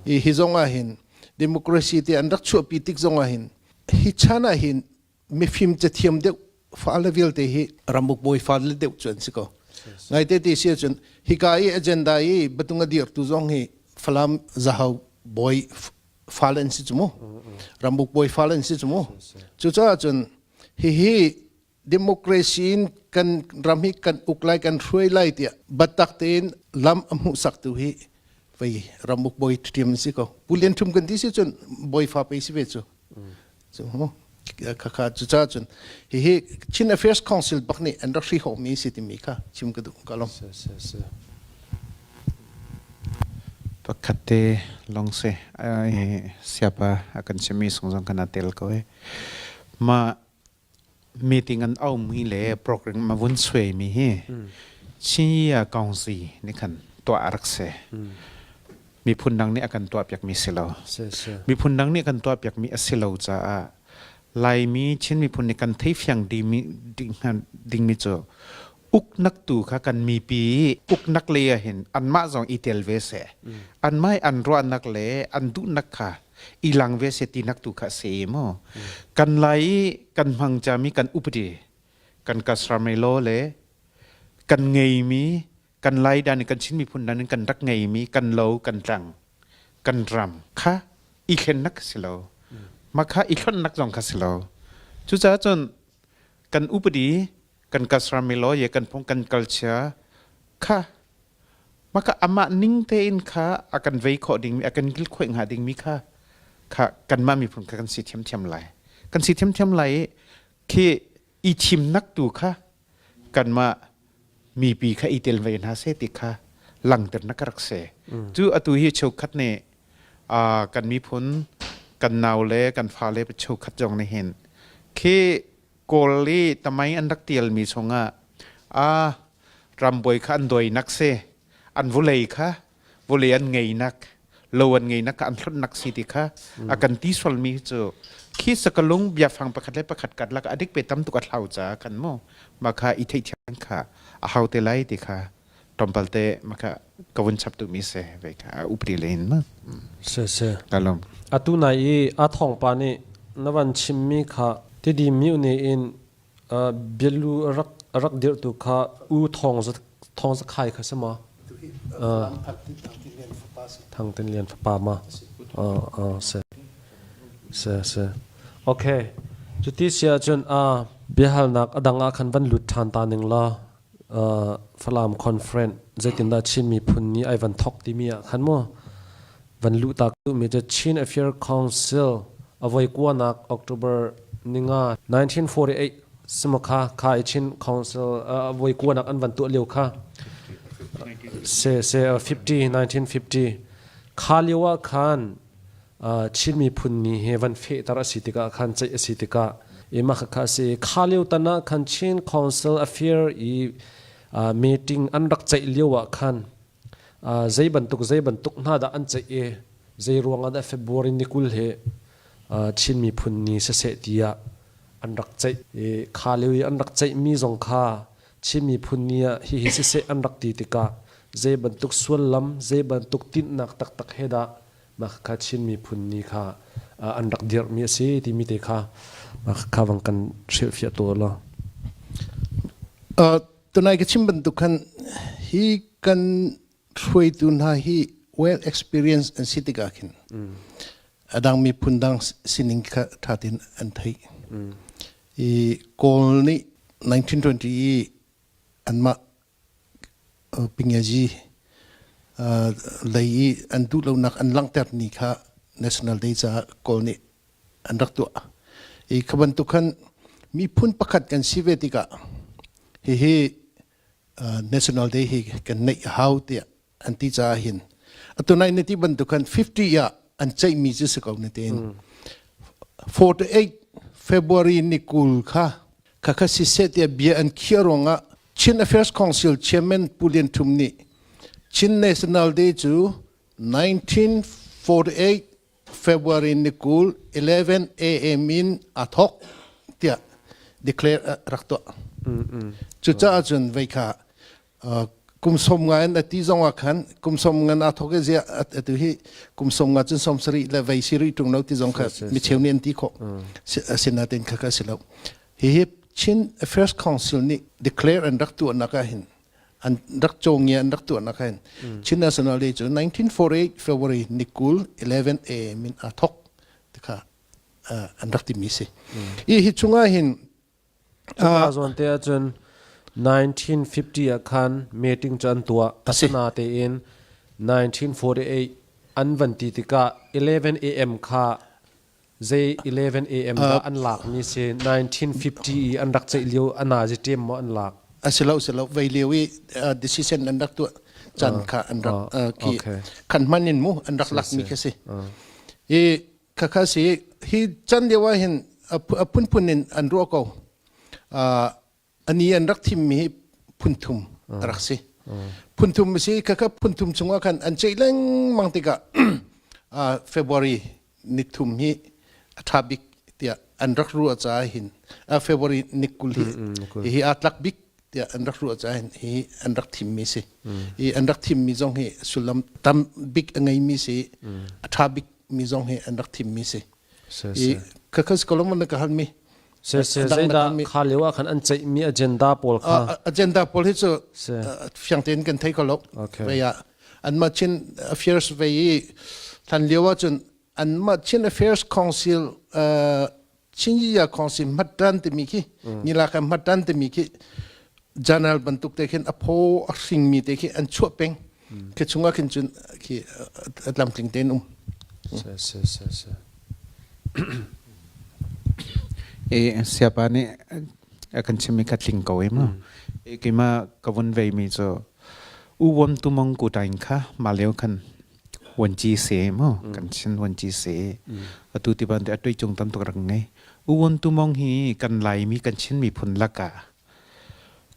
hi hi zong ah hin democracy ti an rak chuahpi tik zong ah hin hi chan ah hin mifim cathiam deuh fale vialte hi ramuk bawi fale deuh cu an si ko ngaite ti si ahcun hika i agenda i batung a dirtu zong hi Falam Zahau bawi fale an si cu mu ramuk bawi fale an si cu mu cucaah cun hihi democracy in kan ram hi kan uk lai kan hruai lai tiah batak tein lam a hmuhsak tu hi vei ramuk bawi ṭhiam si ko Pu Lian Thum kan ti si cun bawi fa pei si ve cu cu mu khakha cucaah cun hihi Chin Affairs Council bak nih an rak hri mi si timi kha chim ka duh ka lawm Pakhat te long se siapa a kan chimi sung zong kan tel ko e ma meeting an au mi le program ma vun suai mi hi Chin ya Council ni khan to arak se. Miphun dang nih a kan tuahpiakmi si lo. Miphun dang nih kan tuahpiakmi a si lo caah Laimi Chin miphun nih kan theifiang dingmi cu uknak tu kha kan mipi uknak lei ah hin anmah zong i tel ve seh. Anmah an ruahnak le an duhnak kha i lang ve seh tinak tu kha a si mu. Kan lai i kan hmang cami kan upadi kan customary law le kan ngeimi kan Lai dan in kan Chin miphun dan in kan rak ngeimi kan lo kan tlang kan ram kha i thlennak si lo mah kha i hlonhnak zong kha si lo. Cucaah cun kan upadi kan customary law ye kan phung kan culture kha mah kha amah ning tein kha a kan vei khawh dingmi a kan kilkhuai hnga dingmi kha kha kanmah miphun kha kan si thiamthiam lai, kan si thiamthiam lai i khi i thimnak tu kha kanmah mipi kha i tel ve hna seh ti kha langternak ka rak si. Cu atu hi cheukhat nih kan miphun kan nau le kan fale cheukhat zong nih hin khi Kawl i tamai an rak tialmi chungah a rambawi kha an doinak si, an vulei kha vulei an ngeinak lo an ngeinak kha an hlonhnak si ti kha a kan ti sualmi cu khi sakalung biafang pakhat le pakhat kat lak adik pe tam tuk a thlau ca kan mu ma kha i theihthiam kha a hau te lai ti kha tompal te ma kha ka vun chap tu mi se ve kha upri le in ma. Se se. Kalom. Atu nai i a thong pa nih na van chimmi kha tidi mi ne in bialu rak rak dirhtu kha u thong za thong za khai kha sama. Thang Tin Lian fapa ma. Se se se. Okay, cuti si ahcun a biahalnak a dang ah khan van lut ṭhan ta ning la. Falam conference zeitindah Chin miphun nih ai van thok timi ah khan mu van luh ta mi cu Chin Affair Council a voi kuanak October ninga 1948 simakha kha i Chin Council a voi kuanak an van tuah lio kha se se 50 1950 kha lio ah khan Chin miphun ni he van fehter a si tikah khan ceih a si tikah i mah kha si kha lio tan ah khan Chin Council Affair i meeting an rak ceih lio ah khan zei bantuk zei bantuk hna dah an ceih i zei ruang ah dah February ni 20 he Chin miphun ni siseh tiah an rak ceih i kha lio i an rak ceihmi zong kha Chin miphun ni ah hihi siseh an rak ti tikah zei bantuk sullam zei bantuk tinhnak taktak he dah mah kha Chin miphun ni kha an rak dirhmi a si timi te kha mah kha vang kan hrilhfiah tu law. Tunai ka chim bantuk khan hi kan hruaitu hna hi well experienced an si tikah khin adang miphun dang sining kha ṭha tein an theih. I Kawl nih 1920 i anmah Pingazi lei i an duh lonak an langhter ni kha National Day caah Kawl nih an rak tuah. I kha bantuk khan miphun pakhat kan si ve tikah hihi National Day hi kan neih a hau tiah an ti caah hin atu nai na ti bantuk khan 50 ah an ceihmi cu si ko na tein 48 February ni 20 kha kha siseh tiah bia an khiah ruangah Chin Affairs Council Chairman Pu Lian Thum nih Chin National Day cu 1948 February ni 20 11 a.m. in a thok tiah declare rak tuah. Cucaah cun vei kha kum 50 in a ti zong ah khan kum 50 aa thok i ziah atu hi kum 50 cun 70 le vei si rih ṭung lo ti zong kha mi cheu nih an ti khawh. Asinain kha kha si lo. Hihi Chin Affairs Council nih declare an rak tuahnak ah hin an rak cawngia an rak tuahnak ah hin Chin National Day cu 1948 February ni 20 11 a.m. in aa thok ti kha an rak timi si. I hi chungah hin Cuka zawn te ahcun 1950 ah khan meeting cu an tuah. Asinain 1948 an van ti tikah 11 a.m. kha zei 11 a.m. dah an lakmi si 1950 i an rak ceih lio a nazi ṭem maw an lak? A si lo, si lo. Vei lio i decision an rak tuah caan kha an rak khi khan hman in mu an rak lakmi kha si. I Khakha si hi chan lio ah hin a phunphun in an ruah ko. Ani an rak thimmi hi phun thum a rak si. Phunthum si khakha phunthum chungah khan an ceih lengmang tikah February ni thum hi a ṭha bik tiah an rak ruah caah hin February ni 20 hi hi aa tlak bik tiah an rak ruah caah hin hi an rak thimmi si. Hi an rak thimmi zong hi sullam tam bik a ngeimi si, a ṭha bik mi zong hi an rak thimmi si. I khakha Solomon na ka halmi Zeidah kha lio ah khan an ceihmi agenda pawl kha agenda pawl hi cu fiang tein kan thei ko lo. Vei ah anmah Chin Affairs vei i hlan lio ah cun anmah Chin Affairs Council Chin Yiya Council hmattan timi khi nila kan hmattan timi khi journal bantuk te khin a phaw a hringmi te khi an chuah peng khi chungah khin cun khi tlamtling tein um. Se se se se. E siapa nih a kan chimmi kha tling ko e mu. E keimah ka vun vei mi cu u won tu mong ku tain kha ma leo khan wan chi se mu kan chin wan chi se atu ti ban te atui chung tam tuk rak ngei u won tu mong hi kan lai mi kan chin mi phun laka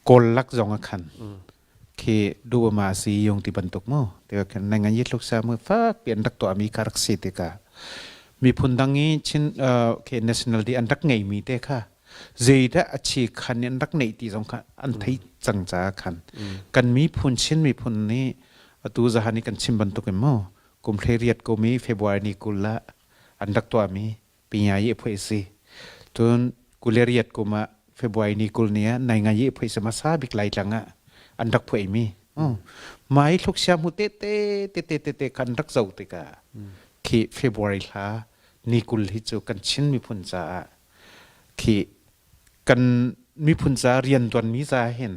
kawl lak zong a khan khi duama si yung ti bantuk mu te khan nang an yitluk sa mu fak pi an rak to ami kha rak si te ka miphun dang i chin ke national day an rak ngei mi te kha zeidah a chi khan an rak neih ti zong kha an thei cang ca khan kan miphun Chin miphun nih atu zahan i kan chim bantuk in mu kum 18 ko mi February ni 20 la an rak tuah mi pinya ye phoi si tun kuleriat kum ah February ni 20 ni ah nai nga ye phoi sama sa bik lai tlang ah an rak phoi mi mai thluk sia mu te te te te te te kan rak zo tika khi February hla ni 20 hi cu kan Chin miphun caah khi kan miphun ca riantuan mi ca hin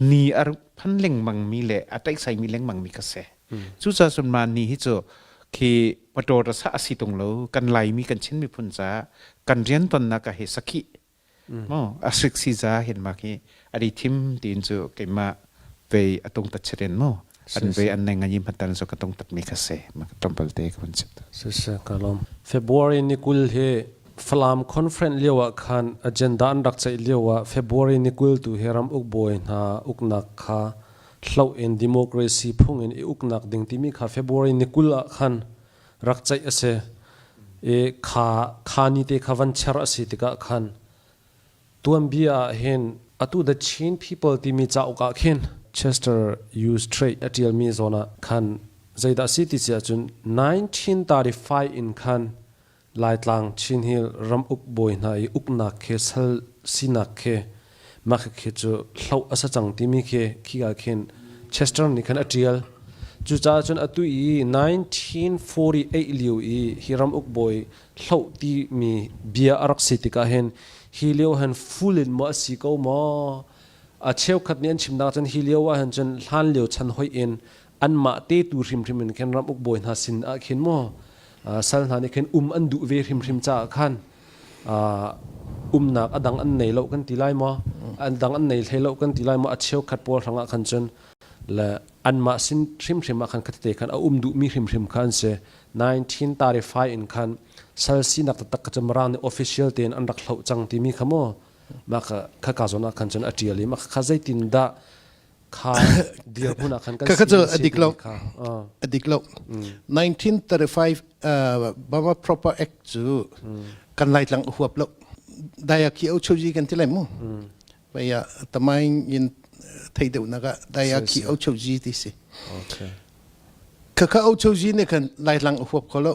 ni a phan lengmang mi le a taihsai mi lengmang mi ka si. Cucaah cun mah ni hi cu khi motor sa a si tung lo kan Laimi kan Chin miphun ca kan riantuannak ah hi sakhi mo a sik si ca hin mak hi a di thim tiin cu keimah vei a tung tat chiren mo an ve an neng anyi matan so ka tung tat mi kha se ma tlawmpal te ka van chim ta. Siseh ka lawm. February ni 20 hi Falam conference lio ah khan agenda an rak ceih lio ah February ni 20 tu hi ram ukbawi hna uknak kha hloh in democracy phung in i uknak ding timi kha February ni 20 ah khan rak ceih a si. I kha kha ni te kha van cher a si tikah khan Tuanbia ah hin atu The Chin People timi cauk ah khin Chester U. Strait a ṭialmi zawn ah khan zeidah a si ti si ahcun 1935 in khan Laitlang Chin Hill ramuk bawi hna i uknak khi sal sinak khi mah khi cu hloh a si cang timi khi khika khin Chester nih khan a ṭial. Cucaah cun atu i 1948 lio i hi ramuk bawi hloh timi bia a rak si tikah hin hi lio hin full in maw a si ko maw a cheukhat nih an chimnak cun hi lio ah hin cun hlan lio chan hoih in anmah te tu hrimhrim in khin ram uk bawi hna sin ah khin maw sal hna nih khin um an duh ve hrimhrim caah khan umnak a dang an nei lo kan ti lai maw an dang an nei hlei lo kan ti lai maw a cheukhat pawl hrangah khan cun le anmah sin hrimhrim ah khan khatete khan a um duhmi hrimhrim kha an si 1935 in khan sal sinak taktak kha cu Mirang nih official tein an rak hloh cang timi kha maw mah kha kha ka zawn ah khan cun a ṭial i mah kha zeitin dah kha dirhmun ah khan kan Kha kha cu a dik lo. A dik lo. 1935 Burma Proper Act cu kan Laitlang a huap lo. Dayaki au choji kan ti lai mu. Baya tamaing in thei deuh nak ah Dayaki au choji ti si. Okay. Khakha Ochozi nih khan Laitlang a huap kho lo,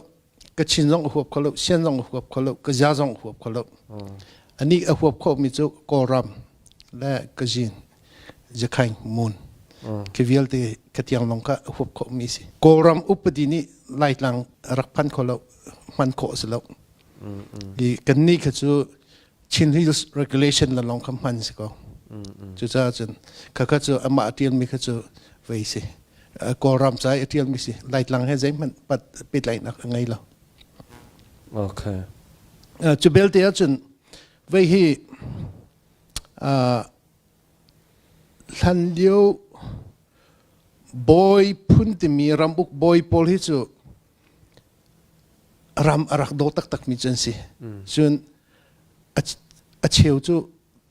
Kachin zong a huap kho lo, Sian zong a huap kho lo, Kazia zong a huap kho lo. Anih a huap khomi cu Kawlram le Kazin, Zakhaing, Mon. Khi vialte khatiang lawng kha a huap khomi si. Kawlram upadi nih Laitlang rak phan kho lo, hman khawh a si lo. I kannih kha cu Chin Hills Regulation la lawng kha hman si ko. Cucaah cun khakha cu amah a ṭialmi kha cu vei si. Kawlram ca i a ṭialmi si. Laitlang he zeihmanh pat pehtlaihnak a ngei lo. Okay. Cu belte ahcun vei hi hlan lio bawi phun timi ramuk bawi pawl hi cu ram a rak daw taktakmi cu an si. Cun a cheu cu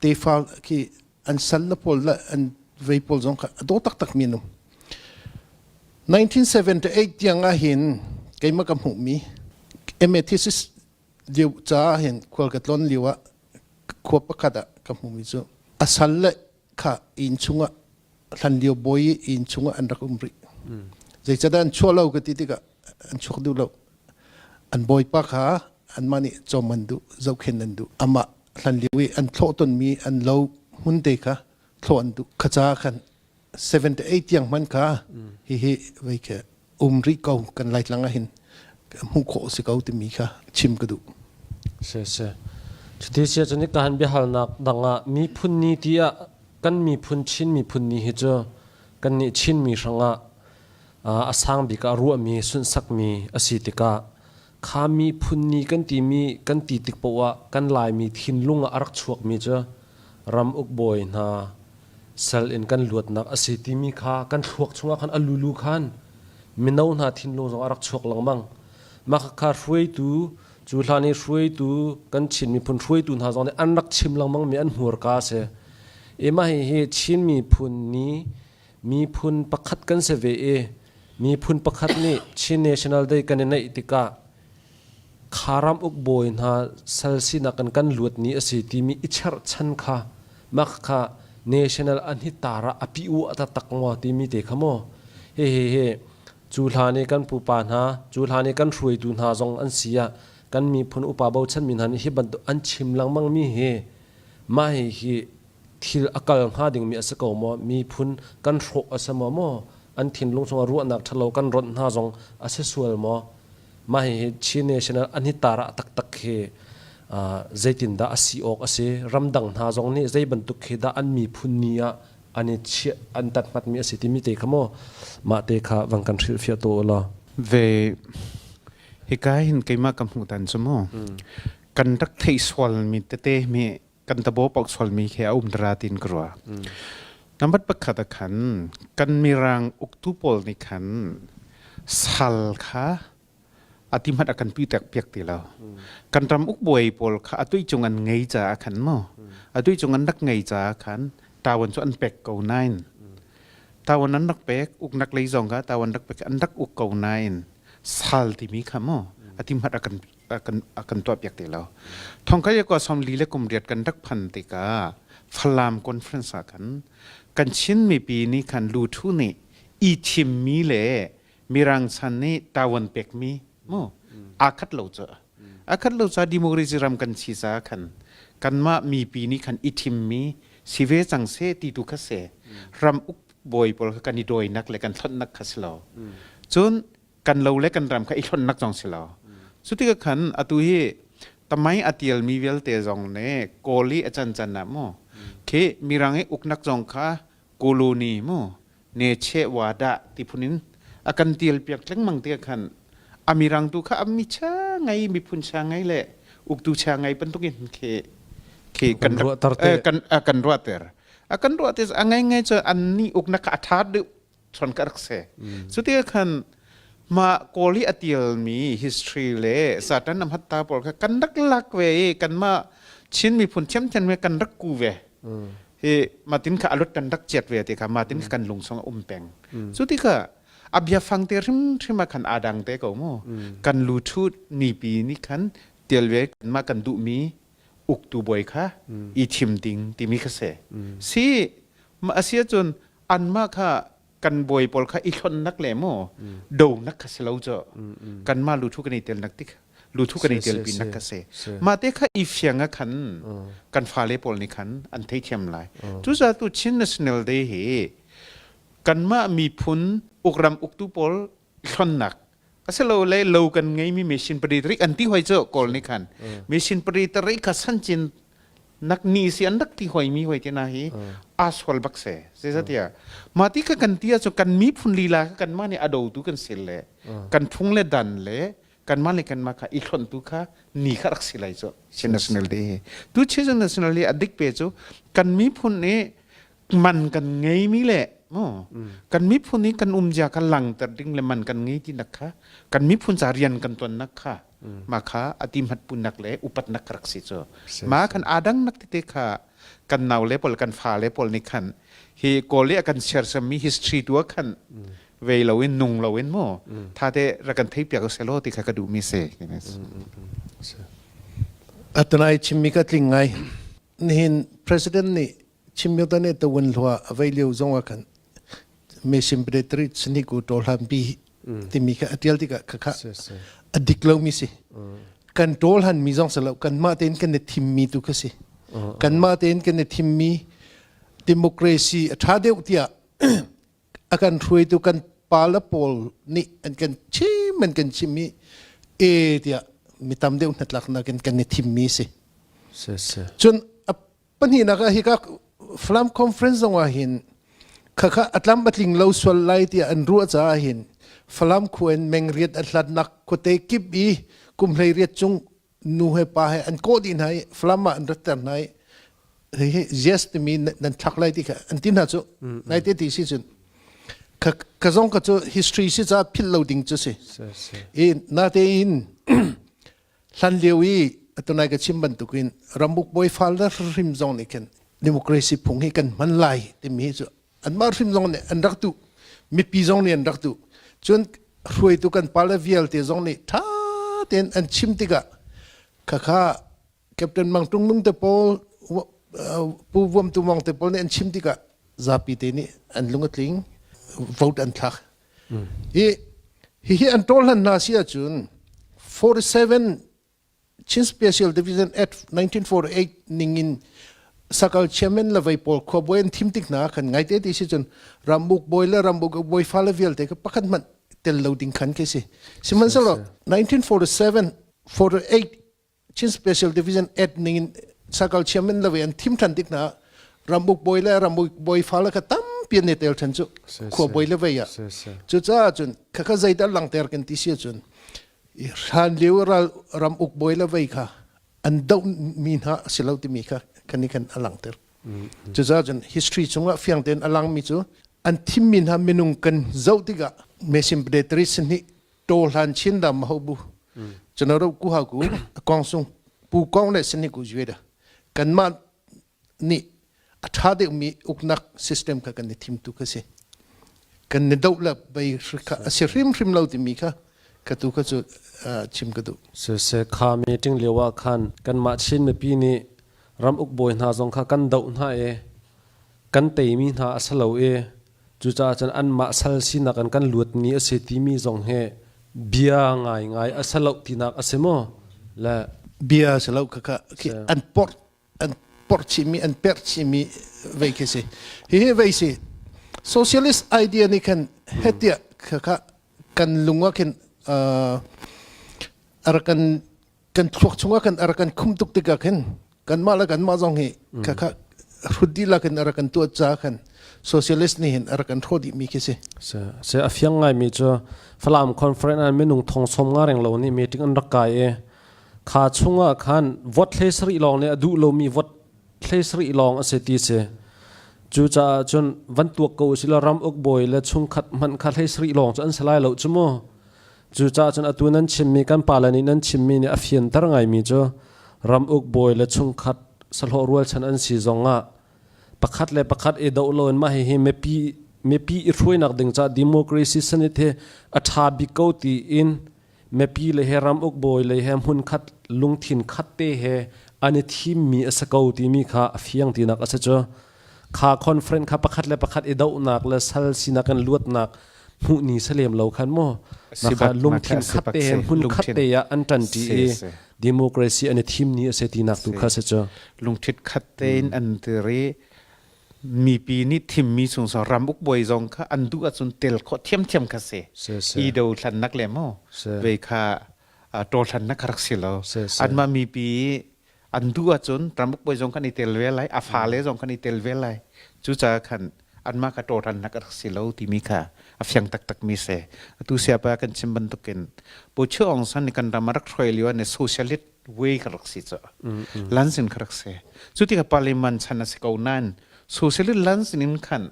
tefa khi an sal le pawl le an Vei pawl zong kha a daw taktak mi an um. 1978 tiang ah hin keimah ka hmuhmi MA thesis lio caah hin khual ka tlawn lio ah khua pakhat ah ka hmuhmi cu a sal le kha inn chungah hlan lio bawi i inn chungah an rak um rih. Zeicahdah an chuah lo ka ti tikah an chuak duh lo. An bawipa kha anmah nih cawm an duh, zohkhenh an duh. Amah hlan lio i an thlawh tonmi an lo hmun te kha thlawh an duh. Kha caah khan 78 tiang hman kha hihi vei ke um rih ko kan Laitlang ah hin hmuh khawh si ko timi kha chim ka duh. Si si. Cuti sia cun ka han biahalnak dang ah miphun ni ti ah kan miphun Chin miphun ni hi cu kan nih Chin mi hrangah a sang bik ah ruahmi sunhsakmi a si tikah kha miphun ni kan timi kan ti tik poah ah kan Laimi thinlung ah a rak chuakmi cu ram ukbawi hna sal in kan luatnak a si timi kha kan thluak chungah khan a lulu khan mino hna thinlung zong a rak chuak lengmang. Mah kha hruaitu cu hlan i hruaitu kan Chin miphun hruaitu hna zong nih an rak chim lengmang mi an hmurka a si. I mah hihi Chin miphun ni miphun pakhat kan si ve i miphun pakhat nih Chin National Day kan i neih tikah kha ram ukbawi hna sal sinak in kan luat ni a si timi i cherhchan kha mah kha national an hi tar ah a pi u a taktak maw timi te kha maw he he he cu hlan i kan pupa hna cu hlan i kan hruaitu hna zong an si ah kan miphun upa bochan mi hna nih hi bantuk an chim lengmang mi hi mah hi hi thil a kal hnga dingmi a si ko maw miphun kan hrawh a si maw maw an thinlung chungah ruahnak ṭhalo kan ronh hna zong a si sual maw mah hihi Chin National an hi tar ah taktak hi zeitindah a si awk a si ramdang hna zong nih zei bantuk khi dah an miphun ni ah an i chiah an tathmatmi a si timi te kha maw mah te kha vang kan hrilhfiah tu law Ve hika hin keimah ka hmuh tan cu mu kan rak theih sual mi tete mi kan tabo pauk sualmi khi a um dara tin ka rua. Number pakhat ah khan kan mirang uktu pawl nih khan sal kha ati hmat a kan pi tek piak ti lo. Kan ram ukbuai pawl kha atui cung an ngei caah khan mu. Atui cung an rak ngei caah khan tawan cu an pek ko nain. Tawan an rak pek uknak lei zong kha tawan rak pek an rak uk ko nain sal timi kha mu ati hmat a kan a kan tuahpiak ti lo. Thongkai ko 40 le kum riat kan rak phan tikah Falam conference ah khan kan Chin mipi nih khan luthu nih i thimmi le Mirang chan nih tawan pekmi mu aa khat lo cu. A khat lo ca democracy ram kan si ca khan kanmah mipi nih khan i thimmi si ve cang se ti tu kha se ram uk bawi pawl kha kan i dawinak le kan thlonnak kha si lo. Cun kan lo le kan ram kha i hlonnak zong si lo. Cu tikah khan atu hi tamai a tialmi vialte zong nih Kawl i a cancan ah mu khi Mirang i uknak zong kha koloni mu ne che wa dah ti phun in a kan tial piak lengmang tikah khan a Mirang tu kha a mi cha ngai miphun cha ngai le uktu cha ngai bantuk in khi khi kan ruahter te kan kan ruahter a kan ruah te a ngai ngai cu an ni uknak kha a tha deuh chon ka rak se cu tikah khan mah kawl hi a tialmi history le satan am hatta pawl kha kan rak lak ve i kanmah Chin miphun thiamthiam me kan rak ku ve hi matin kha alut kan rak chiat ve ti kha matin kha kan lung song a um peng cu tikah a biafang te hrim hrim ah khan adang te ko mu kan lu thu ni pi ni khan tial ve kanmah kan duh mi uktu bawi kha i thim ding timi kha se si ma asia cun anmah kha kan bawi pawl kha i hlonnak le mu donak kha si lo cu kanmah luthu kan i telnak tik luthu kan i telpi nak kha si mah te kha i fiang ah khan kan fale pawl nih khan an theithiam lai cucaah tu Chin National Day hi kanmah miphun ukram uktu pawl hlonnak asilole lo kan ngeimi machine pari rik an ti hoi cu kawl nih khan machine pari tarik kha sancin nak ni si an rak ti hoi mi hoi te na hi a sual bak se zeizatiah mah ti kha kan ti ahcun kan miphun lila kha kanmah nih a dotu kan si le kan phung le dan le kanmah le kanmah kha i hlonhtu kha ni kha rak si lai cu Chin National Day hi tu Chin National Day a dik pe cu kan miphun nih man kan ngeimi le mu kan miphun i kan umzia kha langter ding le man kan ngei ti nak kha kan miphun ca rian kan tuan nak kha. Ma kha ati hmat punak le upatnak ka rak si cu. Ma khan adang nak tete kha kan nau le pol kan fa le pol nih khan hi kawl i a kan sersiam mi history tu ah khan vei lo in nung lo in mu tha te ra kan thei piak selo ti kha ka duh mi si. Atunai chimmi ka tling ngai. Nihin president nih chimmi ta nih tawun hlua a vei lio zong ah khan mesim predatory sni ku tol han pi timi kha a tial tikah khakha a dik lo mi si. Kan tol han mi zong salo kan mah tein kan i thim mi tu kha si. Kan mah tein kan i thim mi democracy a tha deuh tiah a kan hruaitu kan pala pawl nih an kan chim an kan chim i e tiah mi tam deuh hnatlaknak in kan i thimmi si. Cun a pahnihnak ah hika Falam Conference zong ah hin khakha atlam atling lo sual lai tiah an ruah caah hin Falam khua in mengriat a hlatnak khuate kip i kum hlei riat chung nu he pa he an kawh dih hna i Falam ah an ratter hna i hihi yes timi nan thlak lai ti kha an ti hna cu nai te ti si cun ka ka zong ka cu history si ca philh lo ding cu si i na te in hlan lio i atunai ka chim bantukin rambuk bawi fal da hrim zong nih khin democracy phung hi kan hman lai timi hi cu anmah hrim zong nih an rak duh mipi zong nih an rak duh cun hruaitu kan pale vialte zong nih ṭha tein an chim tikah khakha Captain Mang Tung Nung te pawl Pu Vuam Tu Mong te pawl nih an chim tikah zapi te nih an lung a tling vote an thlak hi hihi an ṭawl hlan hna si ahcun 47 Chin Special Division Act 1948 ningin sakal chairman le vei pawl khuabawi an thim tik hna khan ngaite ti si cun rambuk bawi le rambuk bawi fale vialte kha pakhat hmanh tel lo ding khan khi si sihmanhsehlaw 1947 48 Chin Special Division Act ningin sakal chairman le vei an thim than tik hna rambuk bawi le rambuk bawi fale kha tampi an i tel than cu khuabawi le vei ah cucaah cun khakha zeidah langter kan ti si ahcun Hlan lio ral ram uk bawi le vei kha an doh mi hna a si lo timi kha kan i khan a langhter. Cucaah cun history chungah fiang tein a langmi cu an thimmi hna minung kan zoh tikah mesim predatory sihni to hlan chin da ma ho bu cunaro ku ha ku kong sung pu kong le sihni ku zue da kanmah nih a ṭha deuhmi uknak system kha kan i thim tu kha si. Kan ni doh le bei kha a si hrimhrim lo timi kha ka tu kha cu chim ka duh. Siseh kha meeting lio ah khan kanmah Chin mipi nih ram uk bawi hna zong kha kan doh hna i kan teimi hna a si lo i cucaah cun anmah sal sinak in kan luat ni a si timi zong hi bia ngaingai a si lo tinak a si maw? Le bia si lo kha kha an porh an porh chihmi an perh chihmi vei khi si hihi vei si socialist idea nih khan hetiah kha kan lung ah khin arakan kan thluak chungah khan arakan khum tuk tikah khin kanmah le kanmah zong hi kha kha hrut dihlak in arakan tuah ca khan socialist nih hin arakan hrawh dih mi khi si se a fiang ngai mi cu Falam conference an minung thong som nga reng lo nih meeting an rak kai i Kha chungah khan vot hlei sarih lawng nih a duh lomi vot hlei sarih lawng a si ti si. Cucaah cun van tuak ko usih law ram uk bawi le chungkhat hmanh kha hlei sarih lawng cu an si lai lo cu mu. Cucaah cun atu nan chimmi kan pale nih nan chimmi nih a fianter ngaimi cu ram uk bawi le chungkhat sahlawh rualchan an si zongah pakhat le pakhat i doh loin mah hihi mipi mipi i hruainak ding caah democracy sanit hi a ṭha bik ko tiin mipi le he ram uk bawi lei he hmunkhat lungthin khat te he an i thimmi a si ko timi kha a fiang tinak a si cu kha conference kha pakhat le pakhat i dohnak le sal sinak in luatnak hmuh ni salem lo khan mu na kha lungthin khat te he hmun khat te ah an ṭanṭi i democracy an i thim ni a si tinak tu kha si cu lungthit khat tein an tiri mipi nih thimmi chung so ramuk bawi zong kha an duh ahcun tel khawh thiamthiam kha si i do thlannak le mu ve kha to thlannak kha rak si lo anmah mipi an duh ahcun ramuk bawi zong kan i tel ve lai a fale zong kan i tel ve lai cucaah khan anmah kha to thlannak rak si lo timi kha a fiang taktak mi si atu siapa kan chim bantukin Pu Chu Aung San nih kan ram a rak hruai lio ah socialist way ka rak si cu lansin ka rak si cu tikah parliament chan a si ko nain socialist lansin in khan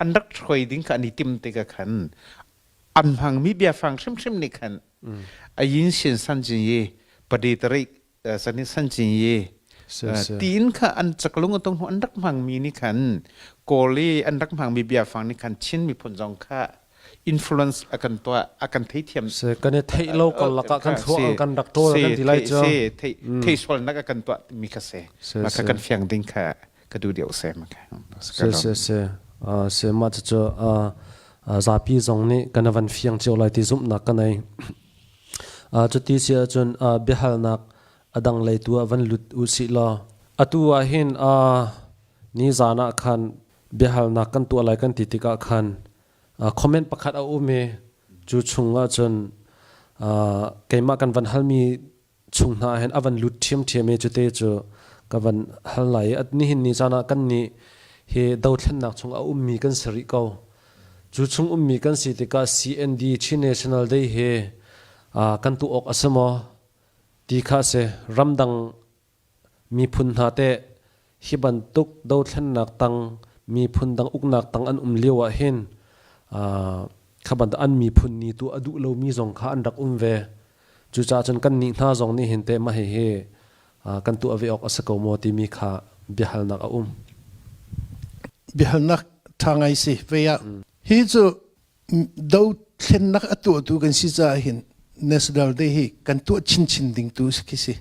an rak hruai ding kha an i tim tikah khan An hmangmi biafang hrimhrim nih khan a yin sin san cin yi padi tarik sani san cin yi tiin kha an caklung atong hnu an rak hmangmi nih khan Kawl i an rak hmangmi biafang nih khan Chin miphun zong kha influence a kan tuah a kan theithiam se kan i theih lo kal lakah kan thluak kan rak ṭawl kan ti lai cu se thei thei sualnak a kan tuah mi kha se ma kha kan fiang ding kha ka duh deuh se ma kha se se se se ma cu zapi zong nih kan van fiang cio lai ti zumhnak ka nei cuti si ahcun biahalnak a dang lei tu ah van lut u sih law atu ah hin ni zan ah khan biahalnak kan tuah lai kan ti tikah khan comment pakhat a um i cu chung ah cun keimah kan van halmi chung hna hin a van lut ṭhiamṭhiam i cute cu ka van hal lai i nihin ni caan ah kan nih hi dothlennak chung a ummi kan si rih ko. Cu chung ummi kan si tikah CND Chin National Day hi kan tuah awk a si maw ti kha a si. Ramdang miphun hna teh hi bantuk dothlennak tang miphun dang uknak tang an um lio ah hin kha bantuk an miphun ni tu a duh lomi zong kha an rak um ve. Cucaah cun kan nih hna zong nih hin teh mah hihi kan tuah ve awk a si ko maw timi kha biahalnak a um. Biahalnak ṭha ngai si. Vei ah hi cu dothlennak a tuahtu kan si caah hin National Day hi kan tuah chinchin ding tu khi si.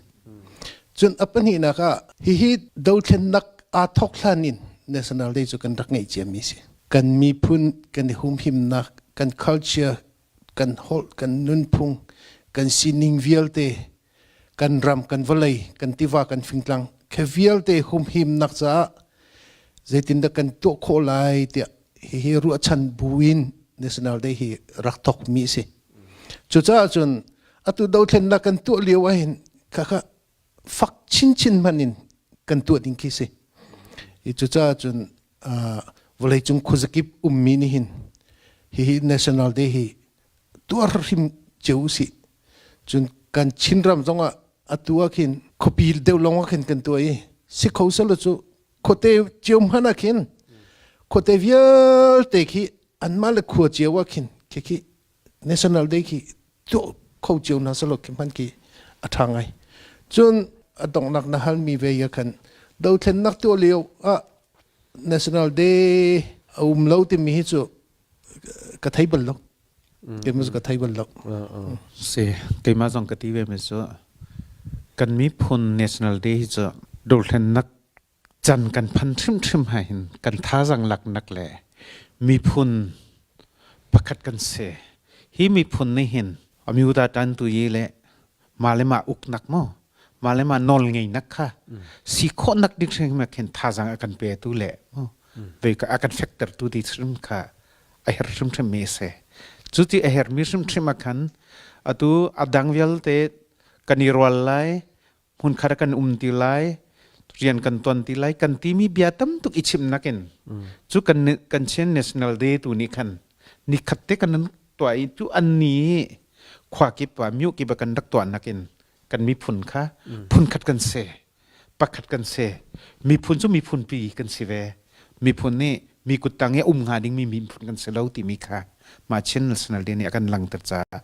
Cun a pahnihnak ah hihi dothlennak aa thawk hlan in National Day cu kan rak ngeih ciami si. Kan miphun kan i humhimnak, kan culture, kan holh, kan nunphung, kan sining vialte, kan ram, kan vawlei, kan tiva, kan fingtlang khe vialte humhimnak caah zeitindah kan tuah khawh lai tiah hihi ruahchan buin National Day hi rak thawk mi a si. Cucaah cun atu dothlennak kan tuah lio ahhin khakha fak chinchin hmanh in kan tuah ding khi si. I cucaah cun vawleicung khuazakip ummi nih hin hihi National Day hi tuar hrim cio usih. Cun kan Chinram zongah atu ah khin khuapi deuh lawng ah khin kan tuah i si kho selaw cu khuate cio hmanh ah khin khuate vialte khi anmah le khua cio ah khin khi khi National Day khi tuah kho cio hna selaw khi hman khi a ṭha ngai. Cun a donghnak na halmi ve ya khan dothlennak tuah lio ah National Day a um lo timi hi cu ka thei bal lo. Keimah cu ka thei bal lo. Si, keimah zong ka ti ve mi cu kan miphun National Day hi cu dothlennak can kan phan hrimhrim ha hin kan thazang laknak le miphun pakhat kan si. Hi miphun nih hin amyuda tan tu yi le mah le mah uknak maw mah le mah nawl ngeinak kha si khawhnak ding hrim khin thazang a kan petu le ve a kan fektertu ti hrim kha a her hrimhrim mi a si. Cu ti a hermi hrimhrim ah khan atu a dang vialte kan i rual lai, hmunkhat ah kan um ti lai, rian kan tuan ti lai, kan timi bia tam tuk i chimnak in cu kan kan Chin National Day tu nih khan nikhat te kan tuah i cu an ni khua kip ah myu kip ah kan rak tuahnak in kan miphun kha phunkhat kan si. Pakhat kan si. Miphun cu miphun pi kan si ve. Miphun nih mi kuttang i um hnga dingmi miphun kan si lo timi kha mah Chin National Day nih a kan langhter caah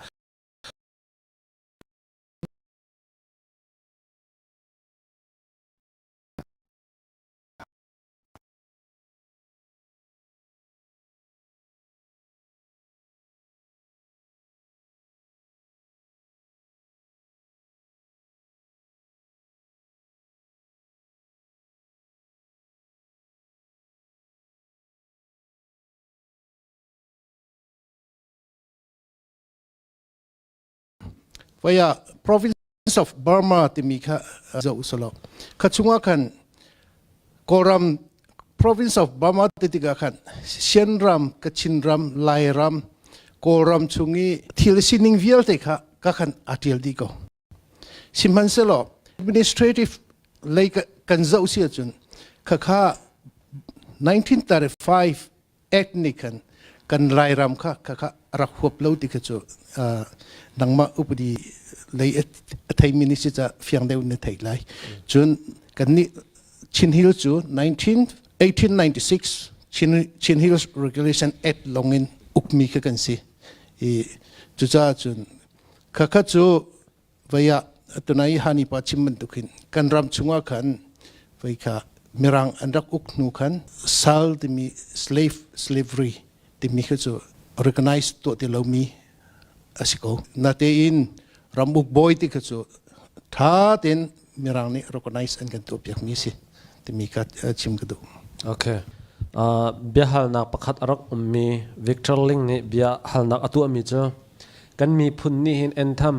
Voi ah province of Burma timi kha zoh usalaw kha chungah khan Kawlram province of Burma ti tikah khan Shan ram, Kachin ram, Lai ram, Kawlram chung i thil sining vialte kha ka khan aa ṭial dih ko. Sihmanhsehlaw administrative lei kan zoh si ahcun khakha 1935 Act nih khan kan Lairam kha khakha rak huap lo ti kha cu nangmah upadi lei a theimi nih si ca fiang deuh na theih lai. Cun kannih Chin Hill cu 19 1896 Chin, Chin Hills Regulation Act longin ukmi kha kan si. I cucaah cun khakha cu vei ah tunai hani pa chim bantuk hin kan ram chungah khan vei kha mirang an rak uk hnu khan sal timi slave slavery timi kha cu recognize tuah ti lomi a si ko. Natein ramuk bawi ti kha cu tha tein mirang nih recognize an kan tuah piakmi si timi kha chim ka duh. Okay. Biahalnak pakhat a rak ummi Victor Ling nih bia halnak a tuahmi cu kan miphun nih hin anthem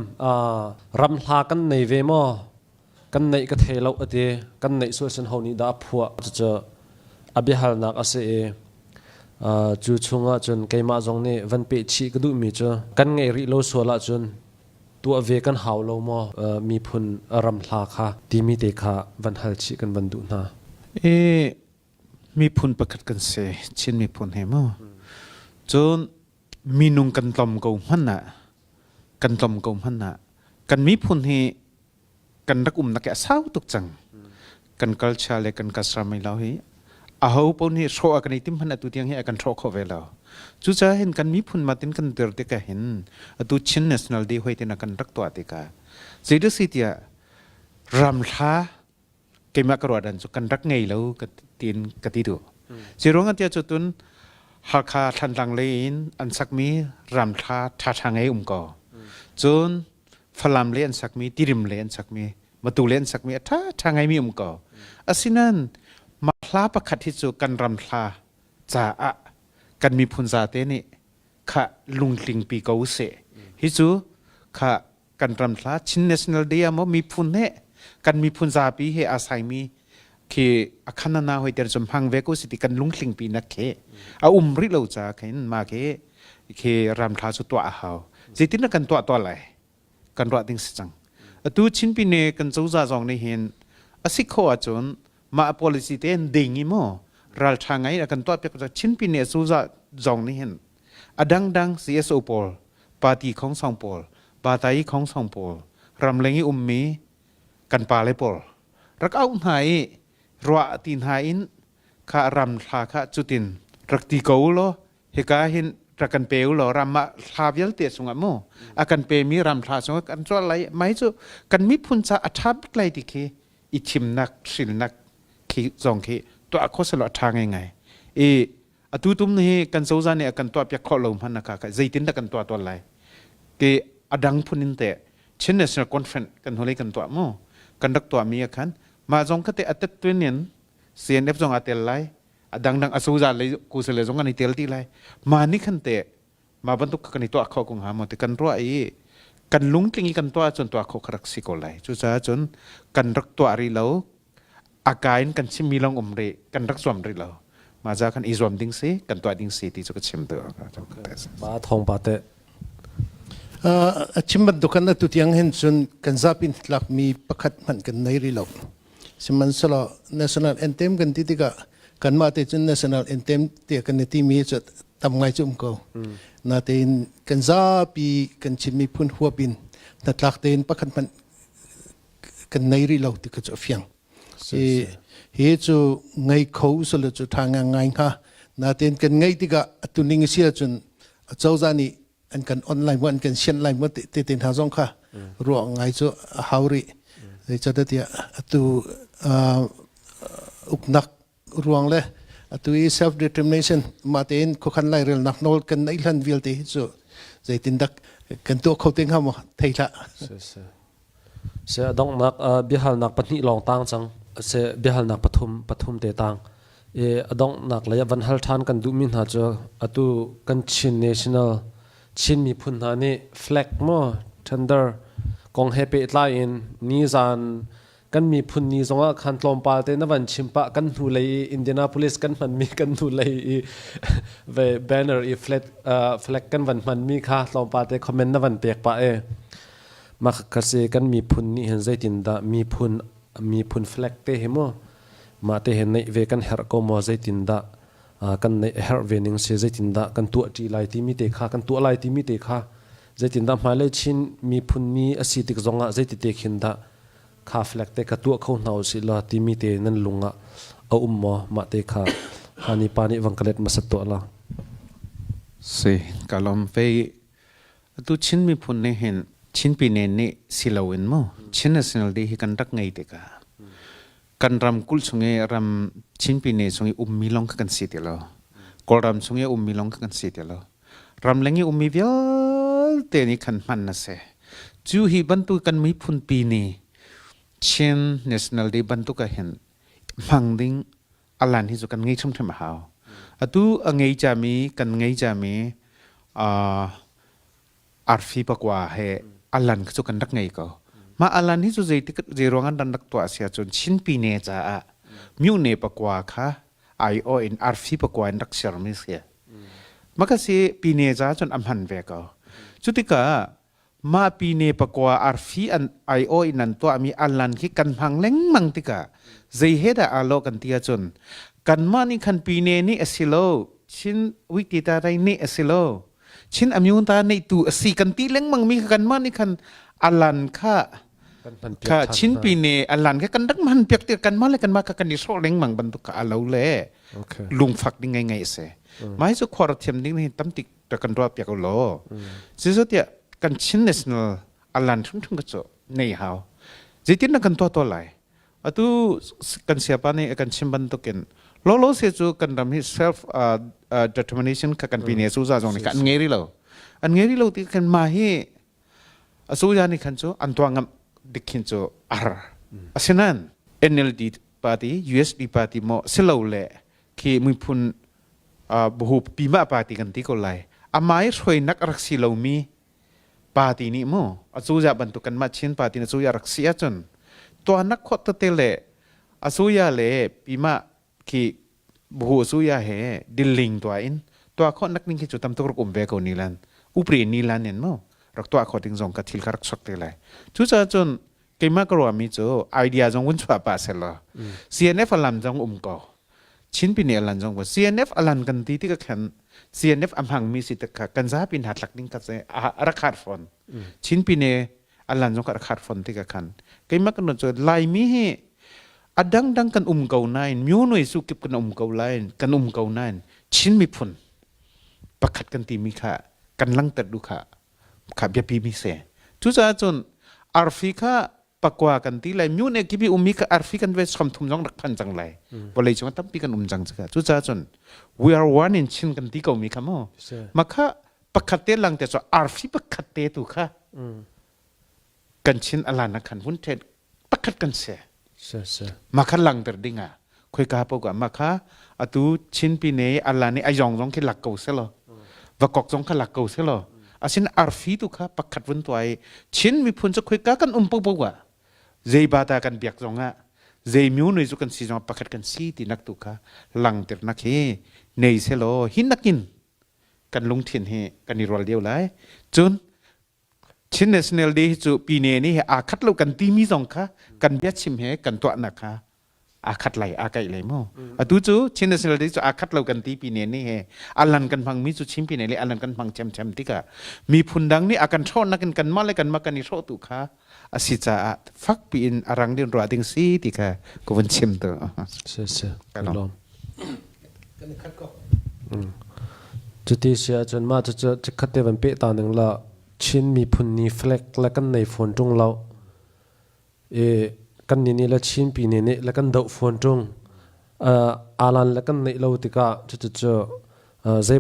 ram hla kan nei ve maw? Kan neih ka thei lo a ti. Kan neih sual sin ho nih dah a phuah? Cucu a biahalnak a si i cu chungah cun keimah zong nih van peh chih ka duhmi cu kan ngeih rih lo sual ahcun tuah ve kan hau lo maw miphun ram hla kha timi te kha van hal chih kan van duh hna. E miphun pakhat kan si Chin miphun he mu. Cun minung kan tlawm ko hmanh ah kan tlawm ko hmanh ah kan miphun hi kan rak umnak hi a sau tuk cang. Kan culture le kan custom lo hi aho paoh nih hrawh a kan i tim hmanh atu tiang hi a kan hrawh khawh ve lo. Cucaah hin kan miphun matin kan dir tikah hin atu Chin National Day hoi tin a kan rak tuah tikah zeidah si tiah ramhla keimah ka ruah dan cu kan rak ngei lo ka tiin ka ti duh. Zeiruang ah tiah cutun Hakha Thantlang lei in an sakmi ramthla ṭhaṭha ngei um ko. Cun Falam le an sakmi, Tirim le an sakmi, Matu le an sakmi a ṭhaṭha ngaimi um ko. Asinain mah hla pakhat hi cu kan ram hla caah kan miphun zate nih kha lungtlingpi ko usih. Hi cu kha kan ram hla Chin National Day ah maw miphun he kan miphun zapi he aa saimi khi a khanana hoi ter cum hmang ve ko si ti kan lungtlingpi nak khi a um rih lo ca khin ma khi khi ram thla cu tuah a hau. Zeitin na kan tuah tuah lai? Kan ruah ding si cang. Atu Chinpi ne kan cozah zong nih hin a si kho ahcun mah policy te in ding i maw ralṭha ngai a kan tuah piak Chinpi ne cozah zong nih hin a dangdang CSO pawl party khongsong pawl party khongsong pawl ramleng i ummi kan pale pawl rak auh hna i ruah ti hna in kha ram thla kha cutin rak ti ko law hika hin rak kan pe u law ram ah thla vialte chungah mu a kan pemi ram thla chungah kan chuah lai mai cu kan miphun ca a ṭha bik lai ti khi i thimnak hrilnak khi zong khi tuah kho selaw a ṭha ngai i atu tum hi kan cozah nih a kan tuah piak khawh lo hmanh ka ka zeitin dah kan tuah tuan lai ke a dang phun in te Chin National Conference kan hnulei kan tuah mu kan rak tuah mi a khan mah zong kha te a tet tuin in CNF zong a tel lai a dangdang a cozah lei kusale zong an i tel ti lai mah nih khan te mah bantuk kan i tuah kho ko hnga maw ti kan ruah i kan lungtling i kan tuah ahcun tuah kho kha rak si ko lai cucaah cun kan rak tuah rih lo a ka in kan chimmi lawng um rih kan rak zuam rih lo mah za kan i zuam ding si kan tuah ding si ti cu ka chim tu pa thong pa te A chim bantuk kan atu tiang hin cun kan zapi tlakmi pakhat hmanh kan nei rih lo. Sihmanhsehlaw national anthem kan ti tikah kanmah te cun national anthem tiah kan i timi cu tam ngai cu um ko. Natein kan zapi kan Chin miphun huap in hnatlak tein pakhat hmanh kan nei rih lo ti kha cu a fiang. Hi hi cu ngei kho sala cu ṭha ngai hnga. Natein kan ngeih tikah atu ning a si ahcun acozah nih an kan online maw an kan sian lai maw te te hna zong kha ruah ngai cu a hau rih zeicahtiah atu uknak ruang le atu i self determination mah tein khuakhan lairelnak nawl kan neih hlan vialte hi cu zeitindak kan tuah kho te hnga maw thei hlah. Se donghnak biahalnak pahnih lawng tang cang se biahalnak pathum pathum te tang i a donghnak lei ah van hal ṭhan kan duhmi hna cu atu kan Chin National Chin miphun hna nih flag maw tender kong he pehtlai in nizan kan miphun ni zongah khan tlawmpal te na van chim pah kan hnu lei i Indianapolis kan hmanmi kan hnu lei i ve banner i flag flag kan van hmanmi kha tlawmpal te comment na van pek pah e mah kha si kan miphun nih hin zeitindah miphun miphun flag te hi mu mah te he neih ve kan herh ko maw zeitindah kan neih a herh ve ning si zeitindah kan tuah ṭi lai timi te kha kan tuah lai timi te kha zeitindah hmailei Chin miphun ni a si tik zongah zeiti te khin dah kha flag te kha tuah kho hna usih law timi te nan lung ah a um maw mah te kha hani pa nih vang ka let hmasat tuah la Si ka lawm fei. Atu Chin miphun nih hin Chin Pyine nih si loin mu Chin National Day hi kan rak ngei tikah kan ramkulh chung i ram Chin Pyine chung i ummi lawng kha kan si ti lo. Kawlram chung i ummi lawng kha kan si ti lo. Ramleng i ummi vialte nih khan hman a si. Cu hi bantuk kan miphun pi nih Chin National Day bantuk ah hin hmang ding alan hi cu kan ngei hrimhrim a hau. Atu a ngei cami kan ngei cami arfi pakua he alan cu kan rak ngei ko. Mah alan hi cu zeitik zei ruang an rak tuah sia cun Chin Pyine caah myone pakua kha ai-aw in arfi pakua in rak sermi si. Maka si Pyine ca cun a hman ve ko. Cutikah mah pine pakua arfi an ai-aw in an tuahmi alan khi kan hmang lengmang tikah zei he dah aa lawh kan ti ahcun kanmah nih khan pine nih a si lo Chin Wikita rai nih a si lo Chin Amyunta nih tu a si kan ti lengmang mi kha kanmah nih khan alan kha kha Chin pine alan kha kan rak hman piak ti kanmah le kanmah kha kan i hrawh lengmang bantuk kha a lo le lungfak ding ngai ngai a si mai cu khuar thiam ding hi tamtik ta kan ruah piak law zeizatiah kan Chin National alan hrimhrim ka cu nei hau zeitin na kan tuah to lai atu kan siapa nih kan chim bantukin lolo se cu kan ram hi self determination kha kan pine su za zong nih kan ngei ri lo an ngei ri lo ti kan ma hi asu ya nih khan cu an tuah ngam dik khin cu ar asinan NLD party USD party mo silo le khi miphun buhu pima party kan ti ko lai amai hruainak rak si lomi party nih mu acuya bantuk kan mah Chin party na cuya rak si ahcun tuanak khot tete le asuya le pima khi buhu asuya he dilling tua in tua khot nak ning khi cu tam tuk rak um ve ko ni lan upri ni lan in mu rak tua kho ding zong ka thil kha rak chok te lai cu caah cun keimah ka ruahmi cu idea zong vun chuah pah selaw CNF alam zong um ko Chin pine alan zong ko CNF alan kan ti tik khan CNF a hmangmi si tak kha kan zapi hna tlak ding ka a rak khat fon Chin pine alan zong ka rak khat fon tik khan keimah kan cu Laimi hi a dangdang kan um ko nain myo noi su kip kan um ko lain kan um ko nain Chin miphun pakhat kan timi kha kan langter du kha kha biapi mi si. Cucaah cun arfi kha pakua kan ti lai myone kibi ummi kha arfi kan ve som thum zong rak phan cang lai. Vawlei cung tampi kan um cang caka. Cucaah cun we are one in Chin kan ti ko mi kha mu. Ma kha pakhat te lang te cu arfi pakhat te tu kha kan Chin alan khan hun the pakhat kan si. Ma kha langter ding ah khoika paoh ah ma kha atu Chin pine ala nih a yong zong khi lak ko selaw vakok zong kha lak ko selaw asin arfi tu kha pakhat vun tuai Chin miphun cu khoika kan um paoh ah zei bata kan biak zong ah zei myu nui cu kan si zong pakhat kan si ti nak tu kha langter nak hi nei selaw hi nakin kan lungthin hi kan i rual deuh lai cun Chin National Day hi cu pine nih aa khat lo kan timi zong kha kan biachim he kan tuahnak kha aa khat lai aa kaih lai mu. Atu cu Chin National Day cu aa khat lo kan ti pine nih he alan kan hmangmi cu Chin pine le alan kan hmang ṭhiamṭhiam tikah miphun dang nih a kan hrawhnak in kanmah le kanmah kan i hrawh tu kha a si caah fak piin a rang din ruah ding si ti kha ka vun chim tu. Si si. Kan lawm. Cuti si ahcun mah cucu chikkhat te van peh ta ning la Chin miphun ni flag le kan nei fawn ṭung lo i kan ni nih le Chin pine nih le kan doh fawn ṭung alan le kan neih lo tikah cucu zei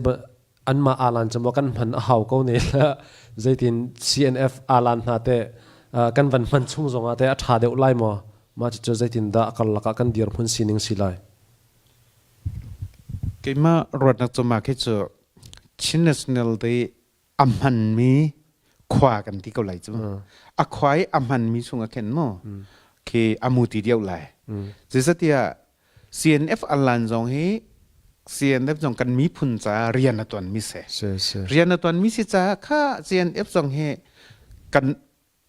anmah alan cu maw kan hman a hau ko ne la zeitin CNF alan hna te kan van hman chung zongah te a ṭha deuh lai maw mah cucu zeitin dah karlak ah kan dirhmun sining si lai Keimah ruatnak cu mah khi cu Chin National Day a hmanmi khua kan ti ko lai cu. A khua i a hmanmi chung ah khin mu khi a muti deuh lai. Zeicatiah CNF alan zong hi CNF zong kan miphun caah rian a tuanmi si. Rian a tuanmi si caah kha CNF zong hi kan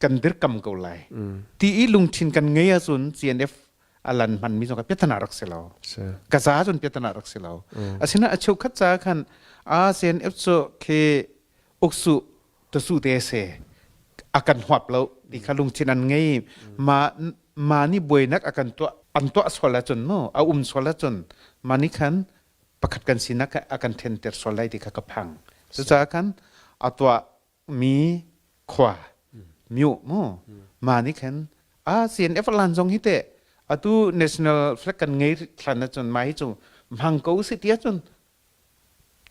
kan dirkam ko lai. Ti i lungthin kan ngei ahcun CNF alan hmanmi zong kha piatana rak si lo. Ka ca cun piatana rak si lo. Asinain a cheukhat ca khan a CNF cu khi uksu tasu te se a kan huap lo ti kha lungthin an ngei. Ma ma ni buainak a kan tuah an tuah sual ahcun mu a um sual ahcun ma ni khan pakhat kan sinak a kan thenter sual lai ti kha ka phang. Cucaah khan a tuah. mi khua myu mu ma ni khan a CNF lan zong hi te atu national flag kan ngei thlan na chun mai chu mang ko si tia chun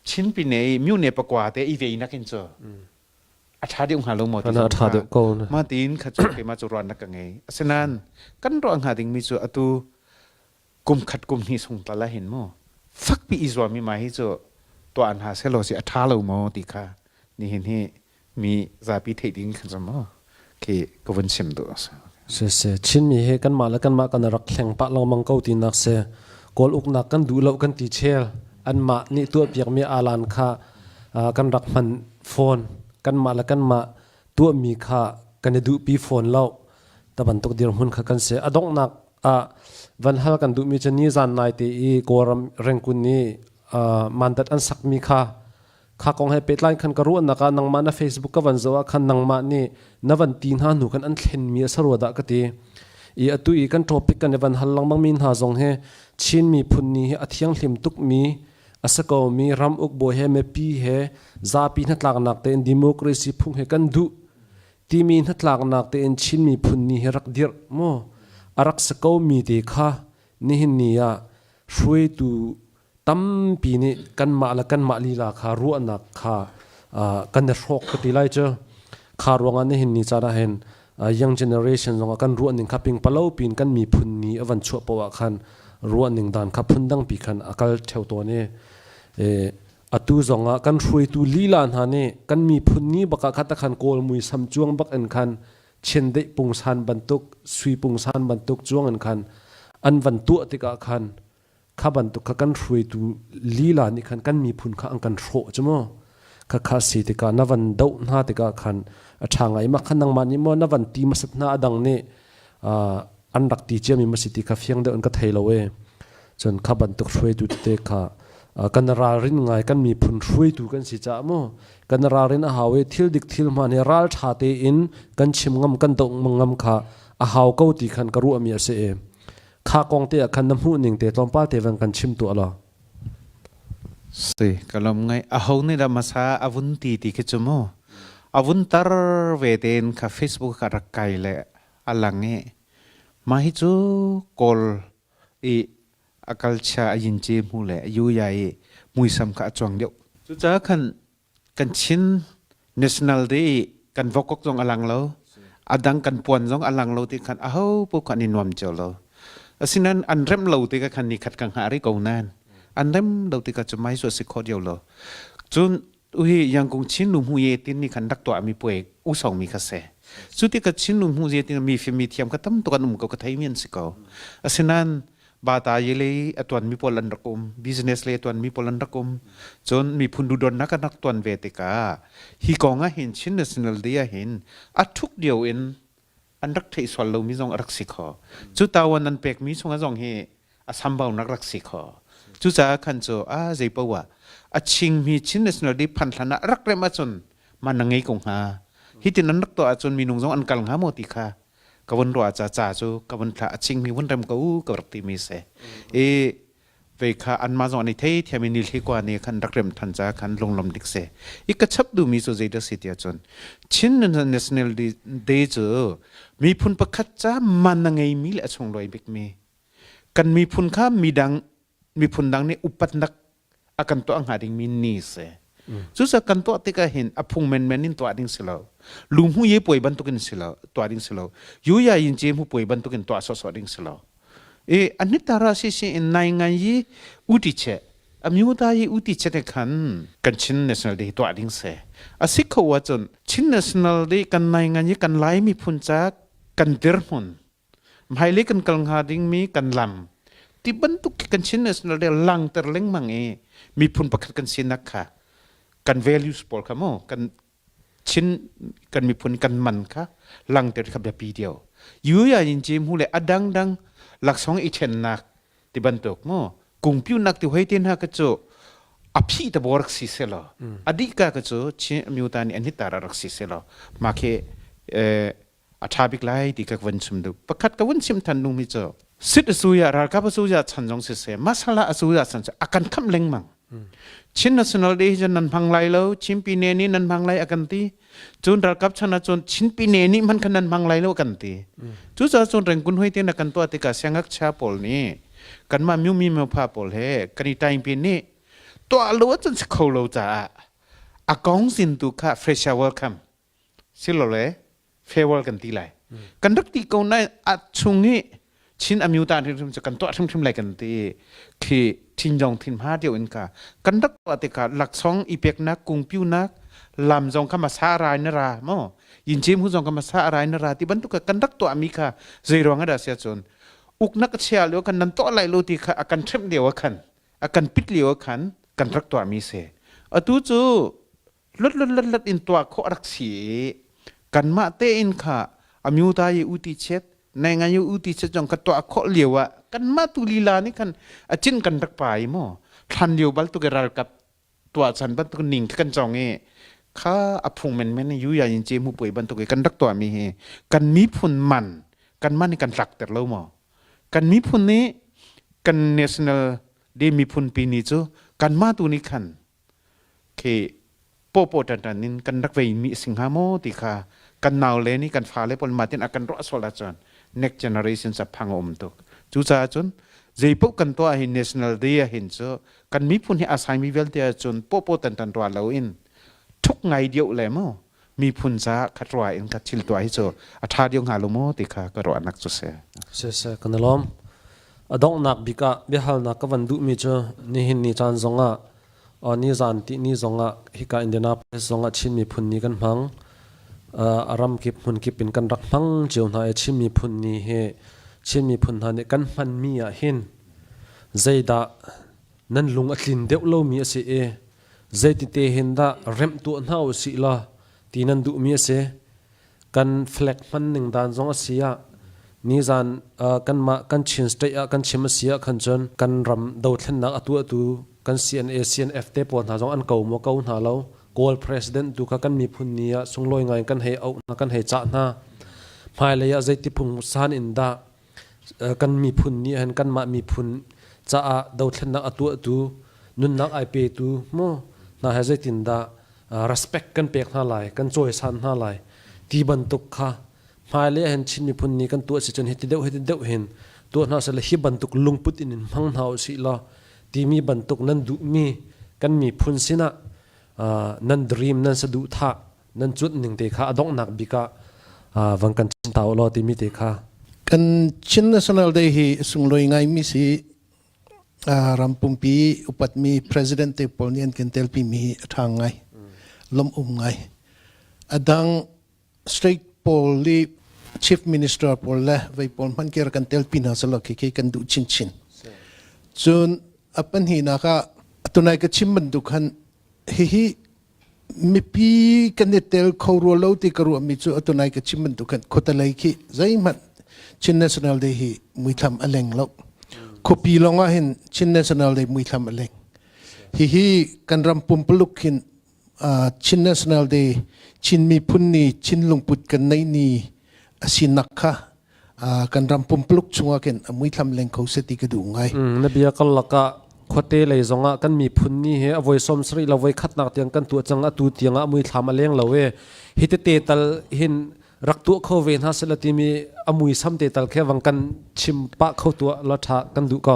Chin pine i myu ne pakwa te i ve nakin chu a tha deuh hnga lo maw ti a tha deuh ko ma tin kha chu keima chu ruan na ka ngei asinain kan ruah hnga ding mi chu atu kum khat kum hnih sung tal ah hin mu fakpi i zuam mi ma hi chu tuah hna selaw si a tha lo maw ti kha nihin hi mi zapi theih ding khan cu maw khi ka vun chim duh a si. Si si Chinmi hi kanmah le kanmah kan rak thleng pah lengmang ko tinak si. Kawl uknak kan duh lo kan ti chel. Anmah nih tuahpiakmi alan kha kan rak hman fawn. Kanmah le kanmah tuahmi kha kan i duhpi fawn lo. Ta bantuk dirhmun kha kan si. A donghnak ah van hal kan duhmi cu ni zan nai te i Kawlram Rengkun nih mandat an sakmi kha Kha kong he pehtlai khan ka ruahnak ah nangmah na Facebook ka van zoh ah khan nangmah nih na van ti hna hnu khan an thlenmi a sarua dah ka ti. I atu i kan topic kan i van hal lengmang mi hna zong hi Chin miphun ni hi a thianghlim tukmi a si komi ram uk bawi he mipi he zapi hnatlaknak tein democracy phung he kan duh timi hnatlaknak tein Chin miphun ni hi rak dirh mu a rak si komi te kha nihin ni ah hruaitu tampi nih kanmah le kanmah lila kha ruahnak kha kan i hrawk ka ti lai cu. Kha ruangah nihin ni caan ah hin young generation zongah kan ruahning kha pingpalo pin kan miphun ni a van chuah poah ah khan ruahning dan kha phundang pi khan a kal theo tawn i atu zongah kan hruaitu lila hna nih kan miphun ni bak ah kha takhan kawl muisam cuang bak in khan chiandeih pungsan bantuk sui pungsan bantuk cuang in khan an van tuah tikah khan Kha bantuk kha kan hruaitu lila nih khan kan miphun kha an kan hrawh cu mu. Khakha si tikah na van doh hna tikah khan a ṭha ngai ma khan nangmah nih maw na van ti hmasat hna a dang nih an rak ti ciami ma si ti kha fiang deuh in ka thei lo e. Cun kha bantuk hruaitu tete kha kan ralrin ngai kan miphun hruaitu kan si caah mu kan ralrin a hau i thil dik thil hmaan hi ral ṭha tein kan chim ngam kan doh ngam kha a hau ko ti khan ka ruahmi a si e. Kha kong te ah khan na hmuh ning te tlawmpal te van kan chim tuah law. Si, ka lawm ngai. Aho nih dah hmasa a vun ti ti khi cu mu. A vun tar ve tein kha Facebook ka rak kai le a lang i mah hi cu Kawl i a kalchia a yin ce hmu le a yuya i muisam kha a cuang deuh. Cucaah khan kan Chin National Day i kan vokok zong a lang lo a dang kan puan zong a lang lo ti khan aho paoh kha an i nuam cio lo asinain an rem lo ti ka khan ni khat ka hngah rih ko nain an rem lo ti ka cu mai su si kho dio lo cun uhi yangkung Chin lu hmu ye tin ni khan rak tuah mi puai usong mi kha se cu ti ka Chin lu hmu ye tin mi fim mi thiam ka tam tuk an um ko ka thei mi an si ko asinain bata ye lei a tuan mi pawl an rak um business lei a tuan mi pawl an rak um cun miphun duhdonnak an rak tuan ve tikah hi kong ah hin Chin National Day ah hin a thuk dio in an rak theih sual lomi zong a rak si kho cu tawan an pek mi chungah zong hi a sambaunak rak si kho cucaah khan cu a zei poah a chingmi Chin National Day phan hlan ah rak rem ahcun man na ngei ko hnga hitin an rak tuah ahcun minung zong an kal hnga maw ti kha ka vun ruah ca ca cu ka vun thla a chingmi vun rem ko u ka rak timi si i ve kha anmah zong an i thei thiam i ni thli kwa ne khan rak rem than ca khan lunglom dik si i ka chap duhmi cu zeidah si tiah cun Chin National Day cu miphun pakhat ca man na ngeimi le a sunglawi bikmi kan miphun kha midang miphun dang nih upatnak a kan tuah hnga dingmi ni si. Cucaah kan tuah tikah hin a phung menmen in tuah ding si lo. Lunghu ye puai bantukin si lo, tuah ding si lo. Yuya yin ce mu puai bantukin tuah sawsawh ding si lo. E anitara si si in nai ngan yi uti che amyuta yi uti che te khan kan Chin National Day tuah ding se. A si kho ahcun Chin National Day kan nai ngan yi kan Lai miphun ca kan dirhmun Hmailei kan kal hnga dingmi kan lam ti bantuk khi kan Chin National Day langter lengmang i miphun pakhat kan sinak kha kan values pawl kha mu kan Chin kan miphun kan man kha langter kha biapi deuh. Yuya yin ci mu le a dangdang laksawng i ṭhennak ti bantuk mu kungpiunak ti hoi te hna ka cu a phi ta bo rak si selaw a dih ka ka cu Chin amyuta nih an hitar rak si selaw mah khi a ṭha bik lai ti ka van chim duh. Pakhat ka vun chim than dingmi cu sit a suya ralkap a suya chan zong siseh masala a suya chan a kan khamh lengmang. Chin National Day hi nan hmang lai lo, Chin Pine nih nan hmang lai a kan ti. Cun ralkap chan ah cun Chin Pine nih hman khan nan hmang lai lo a kan ti. Cucaah cun Rangoon hoi te na kan tuah tikah siangngakchia pawl nih kanmah Myumi Myopha pawl he kan i taingpi nih tuah lo ahcun si kho lo caah a kong sin tu kha fresher welcome silole farewell kan ti lai. Kan rak ti ko nain a chung i Chin amyuta hrimhrim cu kan tuah hrimhrim lai kan ti khi thinjong thin hma deuh in ka kan rak tuah tikah laksawng i peknak kungpiunak lam zong kha masa rai na ra mo yin cem hu zong kha masa rai na ra ti bantuk kan rak tuah mi kha zei ruang ah dah sia cun uknak chia lio kan nan tuah lai lo ti kha a kan hremh lio ah khan a kan pit lio ah khan kan rak tuah mi si atu cu lut lut lut lut in tuah khawh rak si i kanmah tein kha amyuta i uti chet nei ngai uti chet zong ka tuah khawh lio ah kanmah tu lila nih khan a cin kan rak pa i mu thlan lio bal tu ke ralkap tuah chan bantuk ning kan cong i kha a phung men men yu ya yin che mu puai bantuk i kan rak tuah mi hi kan miphun man kan man kan tlak ter lo maw kan miphun nih kan national day miphun pi ni cu kanmah tu nih khan khi pawpaw ṭanṭan in kan rak vei mi a si hnga maw ti kha kan naule nih kan fale pawl mah tin a kan ruah sual ahcun next generation ca phang a um tuk. Cucaah cun zeipaoh kan tuah hi national day ah hin cu kan miphun hi a saimi vialte ahcun pawpaw tantan ruah loin thuk ngai deuh le mu miphun ca khat ruah in ka thil tuah hi cu a ṭha deuh hnga lo maw ti kha ka ruahnak cu si. Siseh kan i lawm. A donghnak bik ah biahalnak ka van duhmi cu nihin ni caan zongah Nizan tihni zongah hika Indianapolis zongah Chin miphun ni kan hmang. A ramkip hmunkip in kan rak hmang cio hna i Chin miphun ni hi Chin miphun hna nih kan hmanmi ah hin zeidah nan lung a tlin deuh lomi a si i zeitite hin dah remh tuah hna u sih law ti nan duhmi a si. Kan flag hman ning dan zong a si ah nizan kanmah kan Chin state ah kan chim a si ah khan cun kan ram dothlennak a tuahtu kan CNA CNF te pawl hna zong an ko maw ko hna lo. Kawl president tu kha kan miphun ni ah sunglawi ngai kan hei auh hna kan hei cah hna. Hmailei ah zeiti phung san in dah kan miphun nih hin kanmah miphun caah dothlennak a tuahtu nunnak ai petu mu hna he zeitindah respect kan pek hna lai kan cawisan hna lai ti bantuk kha hmailei ah hin Chin miphun nih kan tuah si cun hiti deuh hiti deuh hin tuah hna seh hi bantuk lungput in in hmang hna usih law timi bantuk nan duhmi kan miphun sinah nan dream nan saduhthah nan cuanh ning te kha a donghnak bik ah van kan chim ta u law timi te kha. Kan Chin National Day hi sunglawi ngaimi si ram pumpi upatmi president te pawl nih an kan telpi mi hi a ṭha ngai lawm um ngai a dang state pawl i chief minister pawl le vei pawl hman kir kan telpi hna selo khi khi kan duh chinchin cun a pahnihnak ah tunai ka chim bantuk khan hihi mipi kan i tel kho rua lo ti ka ruahmi cu atunai ka chim bantuk khan khuatalei khi zeihmanh Chin National Day hi muithlam a leng lo. Khuapi lawng ah hin Chin National Day muithlam a leng. Hihi kan ram pumpuluk hin Chin National Day Chin miphun ni Chin lungput kan nei ni a sinak kha kan ram pumpuluk chungah khin a muithlam leng kho se ti ka duh ngai. Na bia kal lakah khuate lei zongah kan miphun ni he a voi 70 lo voi khatnak tiang kan tuah cang atu tiangah muithlam a leng lo e hi tete tal hin rak tuah kho ve hna sela timi a muisam te tal khe wang kan chim pah kho tuah la tha kan duh ko.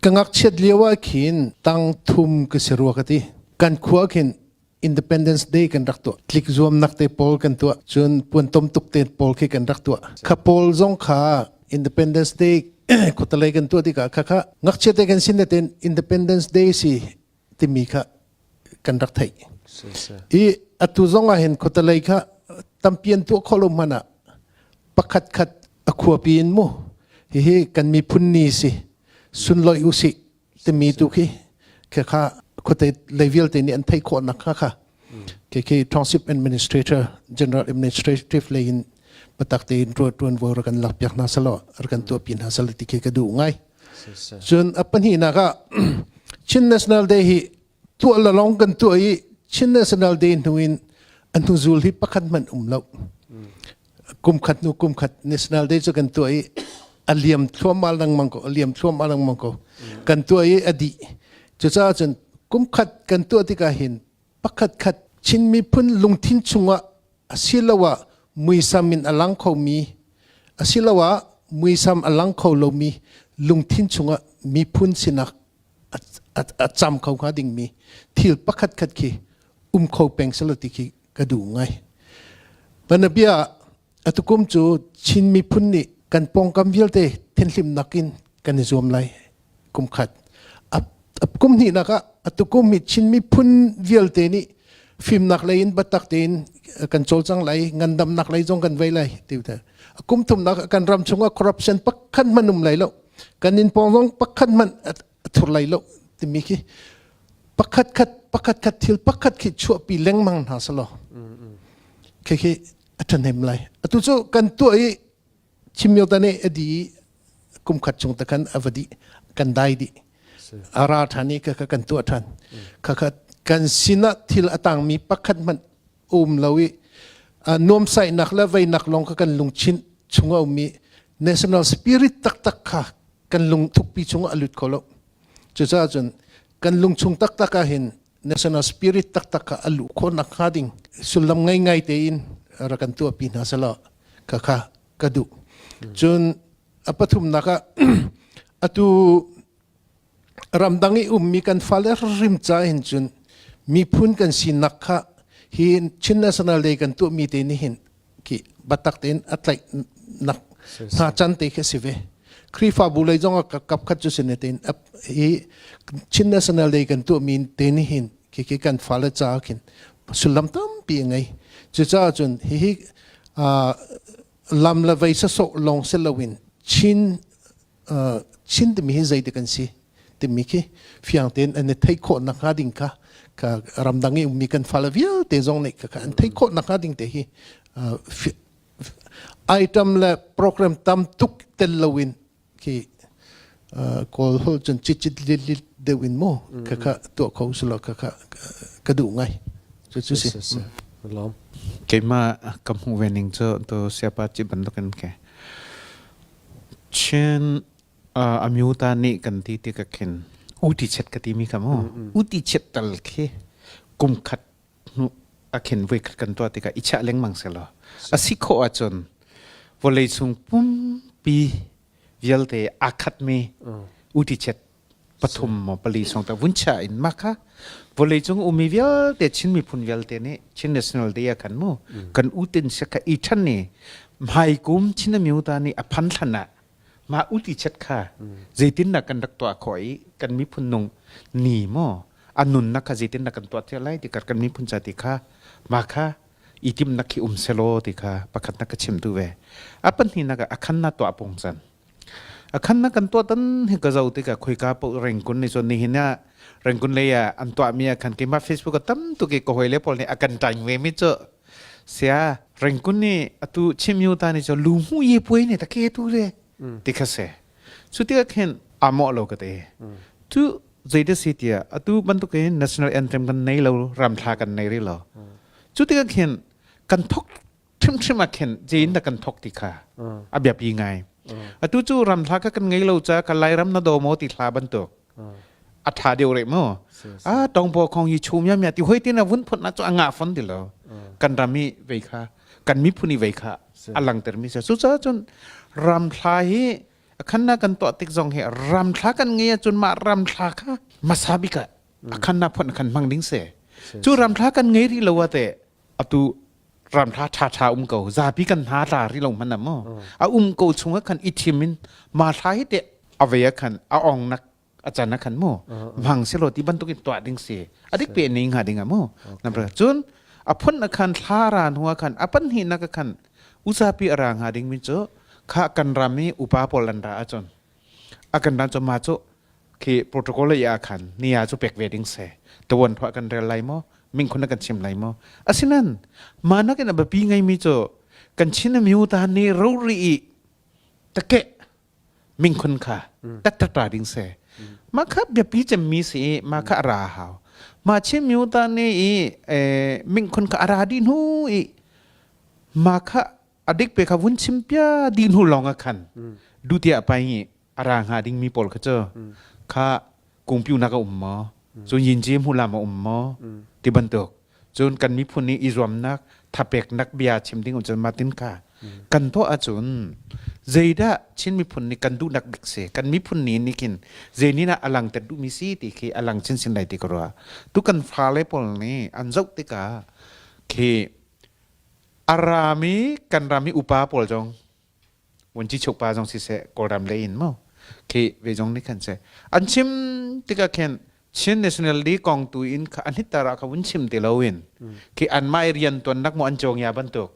Ka ngakchiat lio ah khin tang thum ka si rua ka ti. Kan khua khin Independence Day kan rak tuah. Tlik zuamnak te pawl kan tuah. Cun puantom tuk te pawl khi kan rak tuah. Kha pawl zong kha Independence Day khuatalei kan tuah tikah kha kha ngakchia te kan sin ten Independence Day si timi kha kan rak theih. I atu zong ah hin khuatalei kha tampi an tuah khawh lo hmanh ah pakhat khat a khuapi in mu hihi kan miphun ni si sunlawih usih timi tu khi kha kha khuate lei vialte nih an theih khawhnak kha kha khi khi township administrator general administrative lei in patak tein tuan tuan vo kan lak piak hna salo ar kan tuah pi hna sal ti khi ka duh ngai cun a pahnihnak ah Chin National Day hi tuah la long kan tuah i Chin National Day hnu in an hnu zul hi pakhat hmanh um lo kum khat hnu kum khat National Day cu kan tuah i a liam thluahmah lengmang ko a liam thluahmah lengmang ko kan tuah i a dih cucaah cun. Kum khat kan tuah tikah hin pakhat khat Chin miphun lungthin chungah asiloah muisam in a lang khomi asiloah muisam a lang kho lomi lungthin chungah miphun sinak a cam kho hnga dingmi thil pakhat khat khi um kho peng selaw ti khi ka duh ngai. Banabia atukum cu Chin miphun nih kan pawngkam vialte thinhlimnak in kan i zuam lai kum khat. Kum hnihnak ah atukum hi Chin miphun vialte nih fimnak lei in biatak tein kan cawlcang lai, ngandamnak lei zong kan vei lai ti kum thumnak kan ram chungah corruption pakhat hmanh um lai lo. Kan inn pawng zong pakhat hmanh a thur lai lo timi khi pakhat khat pakhat khat thil pakhat khi chuahpi lengmang hna selaw khi khi a ṭhahnem lai. Atu cu kan tuah i Chimyota nih a di kum khat chung te khan a va dih kan dai dih. A ra ṭhan i kha kan tuah ṭhan. Kha kha kan sinah thil a tangmi pakhat hmanh um lo i nuamsaihnak le veinak lawng kha kan lungchin chung a ummi national spirit taktak kha kan lung thukpi chungah a lut kho lo. Cucaah cun kan lungchung taktak ah hin national spirit taktak kha a luh khawh nakhnga ding sullam ngei ngai tein rak kan tuahpi hna selaw kha kha ka duh. Cun a pathumnak ah atu ramdang i ummi kan fale rim ca hin cun miphun kan sinak kha hi Chin National Day kan tuahmi te nih hin khi batak tein a tlaih nak hna can te khi si ve. Khrihfabu lei zong ah kap khat cu sin tein hi Chin National Day kan tuahmi te nih hin khi khi kan fale ca khin sullam tampi a ngei. Cucaah cun hihi lam le vei sasawh lawng si loin Chin Chin timi hi zei kan si timi khi fiang tein an i theih khawh nakhnga ding kha ka ramdang i ummi kan fale vialte zong nih kha an theih khawh nakhnga ding te hi item le program tam tuk tel loin khi kawl holh cun cit cit lit lit deuh in mu kha kha tuah kho silo kha kha ka duh ngai cu cu si. Lawm. Keimah ka hmuh ve ning cu to siapa ci bantukin ke Chin amyuta nih kan ti tikah khin uti chet ka timi kha mu uti chet tal khi kum khat hnu a khin voi khat kan tuah tikah i chiah lengmang selaw a si khawh ahcun vawlei chung pumpi vialte aa khatmi uti chet pathum maw pali song ta vun chia in mah kha vawlei cung ummi vialte Chin miphun vialte nih Chin National Day ah khan mu kan utin se kha i than ni hmai kum Chin amyuta nih a phan thlan ah mah uti chet kha zeitin na kan rak tuah khawh i kan miphun nung ni maw a nunnak kha zeitin na kan tuah thia lai ti kan miphun ca ti kha mah kha i timnak khi um selaw ti kha pakhat na ka chim tu ve a pahnihnak ah a khan na tuah pung can A khan na kan tuah tan hi ka zoh tikah khoika paoh Rengkun nih cun nihin ah Rengkun lei ah an tuahmi ah khan keimah Facebook a tam tuk i ka hawile pawl nih a kan ṭaing ve mi cu sia Rengkun nih atu Chimyu ta nih cu lu hmu ye puai ne ta ke tu le ti kha si. Cu tikah khin aa mawh lo ka ti. Cu zei si tiah atu bantukin national anthem kan nei lo ramthla kan nei rih lo. Cu tikah khin kan thok hrimhrim ah khin zein dah kan thok ti kha a biapi ngai. Atu cu ram hla kha kan ngei lo ca ka Lairam na daw maw ti hla bantuk a tha deuh reh mu. A tongpo khong yi chum ya mia ti hoi tin a vun phut na cu a nga fon ti lo. Kan ram i vei kha kan miphun i vei kha a langter mi sa. Cucaah cun ram hla hi a khan na kan tuah tik zong hi ram thla kan ngei ahcun mah ram thla kha hmasa bik ah a khan na phun khan hmang ding se. Cu ram thla kan ngei rih lo a te atu ramthla ṭhaṭha um ko zapi kan hna tla ri lo hmanh maw a um ko chung ah khan i thim in ma thla hi te a ve ah khan a ong nak a can ah khan mu mang selo ti bantuk in tuah ding si adik pe ning ha ding ah mu namra cun a phun na khan thla ra hnu ah khan a pan hi nak khan uzapi ara nga ding min cu kha kan ram i upa pawl an ra ahcun a kan ram cu ma cu khi protocol lei ah khan nia cu pek ve ding se tuan thwa kan rel lai maw ming khun kan chim lai maw asinan ma nakin a biapi ngai mi cu kan chin miu ta ni ro ri i take ming khun kha tat ta ding se ma kha biapi cem mi si ma kha ra hau ma chin miu ta ni i ming khun kha ara di nu i ma kha adik pe kha vun chim pia di nu long a khan dutia pai a ra hnga dingmi pawl kha cu kha kungpiu nak a um maw? Cun yinci hmu lam a um maw? Ti bantuk. Cun kan miphun nih i zuamnak, thapeknak bia chim ding um cun matin kha kan tuah ahcun zeidah Chin miphun nih kan duhnak bik si, kan miphun ni nih khin zei nih dah a langter duhmi si ti khi a lang chinchin lai ti ka ruah. Tu kan fale pawl nih an zoh tikah khi a rami kan rami upa pawl zong Vunci chukpa zong siseh Kawlram lei in mu khi ve zong nih khan seh an chim tikah khin Chin National League kong tu in kha an hitar ah kha vun chim ti lo in khi an mai rian tuan nak mu an cawng ya bantuk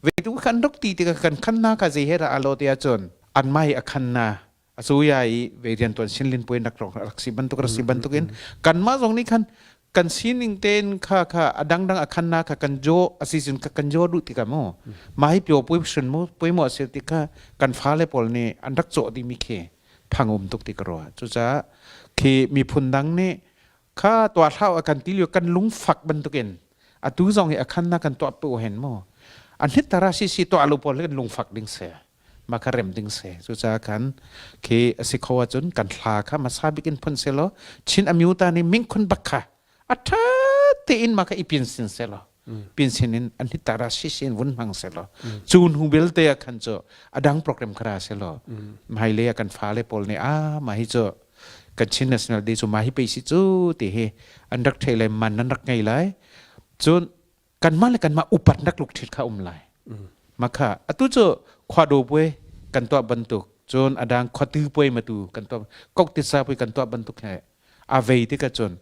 ve tu khan ruk ti tikah kan khan na ka zei he ra alo te ahcun an mai a khan na a cuya i ve rian tuan sinlin puai nak rong rak si bantuk rak si bantuk in kanmah zong nih khan kan sining tein kha kha a dangdang a khan na kha kan jo a si cun kan jo duh tikah mu mah hi pio pui hrin mu pui mu a si ti kha kan fale pawl nih an rak cawh dimi khi phang um tuk ti ka ruah. Cucaah khi miphun dang nih kha tuah hlau a kan ti lio kan lungfak bantukin atu zong hi a khan na kan tuah pu hen mu an hit tara si si tuah lo pawl kan lungfak ding se ma kha rem ding se. Cucaah khan khi a si kho ahcun kan hla kha hmasa bik in phun se law Chin Amyota nih mingkhun bak kha a ṭha tein ma kha i pin sin se law pin sin in an hitara si sin vun hmang se law cu hnu belte ah khan cu a dang program kha ra se law hmailei ah kan fale pawl nih a mah hi cu kan Chin National Day cu mah hi pei si cu ti hi an rak thei lai, man an rak ngei lai. Cun kanmah le kanmah upat nak lungthin kha um lai. Mah kha atu cu khua do puai kan tuah bantuk, cun adang khuatu puai matu kan tuah, kok tisa puai kan tuah bantuk he a vei tikah cun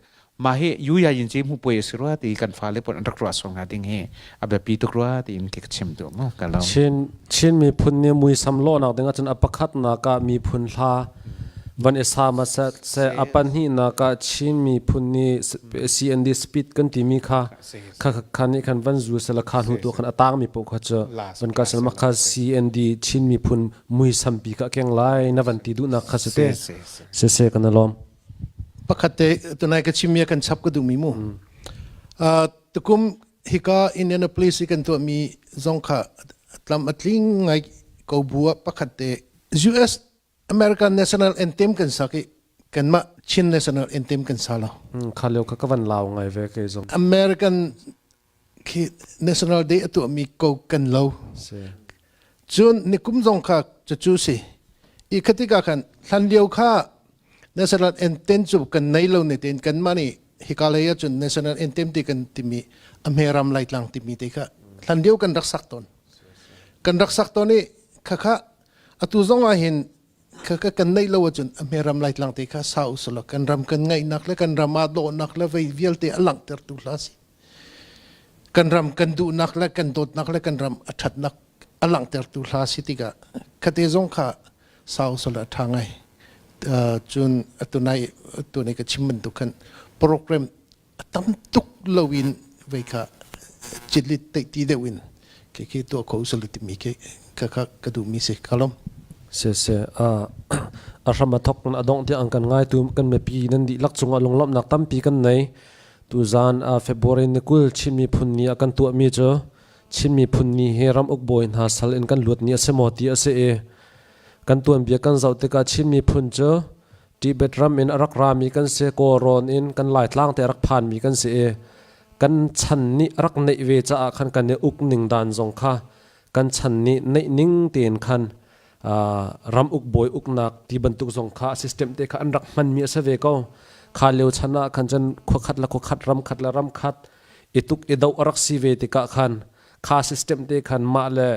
mah hi yuya yin ci mu puai a si rua ti kan fale pawl an rak ruah song hnga ding hi a biapi tuk rua tiin ka chim duh mu ka lawm. Chin miphun nih muisam lawhnak ding ahcun a pakhatnak ah miphun hla van i sa hmasa seh, a pahnihnak ah Chin miphun nih CND speed kan timi kha kha kha nih khan van zu sela kha hnu tu khan a tangmi paoh kha cu van ka sel kha CND Chin miphun muisam pi kha keng lai na van ti duhnak kha si te se se kan lawm. Pakhat te tunai ka chim kan chap ka duhmi mu. Tukum hika Indianapolis i kan tuahmi zong kha tlam a tling ngai ko bu ah pakhat te US American National Anthem kan sak i kanmah Chin National Anthem kan sa lo. Kha lio kha ka van lau ngai ve kei zong. American khi National Day a tuahmi ko kan lo. Cun nikum zong kha cucu si. I khatika khan hlan lio kha National Anthem cu kan nei lo ne tein kanmah nih hika lei ahcun National Anthem ti kan timi a hmeram laitlang timi te kha hlan lio kan rak sak tawn. Kan rak sak tawn i khakha atu zong ah hin khakha kan neih lo ahcun a hmeram laitlang te kha sa usulaw kan ram kan ngaihnak le kan ram aa dawhnak le vei vialte a langhtertu hla si. Kan ram kan duhnak le kan dawtnak le kan ram a ṭhatnak a langhtertu hla si tikah khate zong kha sau sal a ṭha ngai. Cun atu nai atu nai ka chim bantuk khan program a tam tuk loin vei kha citlit teih ti deuh in ke khi tuah kho usal timi ke ka ka ka duhmi si ka lom. Se se a a hram a thok a dongh tiang kan ngai tu kan mipi nan dihlak cungah lunglawmhnak tampi kan nei. Tuzaan February ni 20 Chin miphun ni ah kan tuahmi cu Chin miphun ni hi ram uk bawi hna sal in kan luat ni a si maw ti a si i kan tuanbia kan zoh tikah Chin miphun cu Tibet ram in a rak rami kan si, Kawlrawn in kan Laitlang te a rak phanmi kan si i kan chan nih a rak neih ve caah khan kan i uk ning dan zong kha kan chan nih neih ning tein khan ram uk bawi uknak ti bantuk zong kha system te kha an rak hmanmi a si ve ko. Kha lio chan ah khan cun khua khat le khua khat, ram khat le ram khat i tuk i doh a rak si ve tikah khan kha system te khan mah le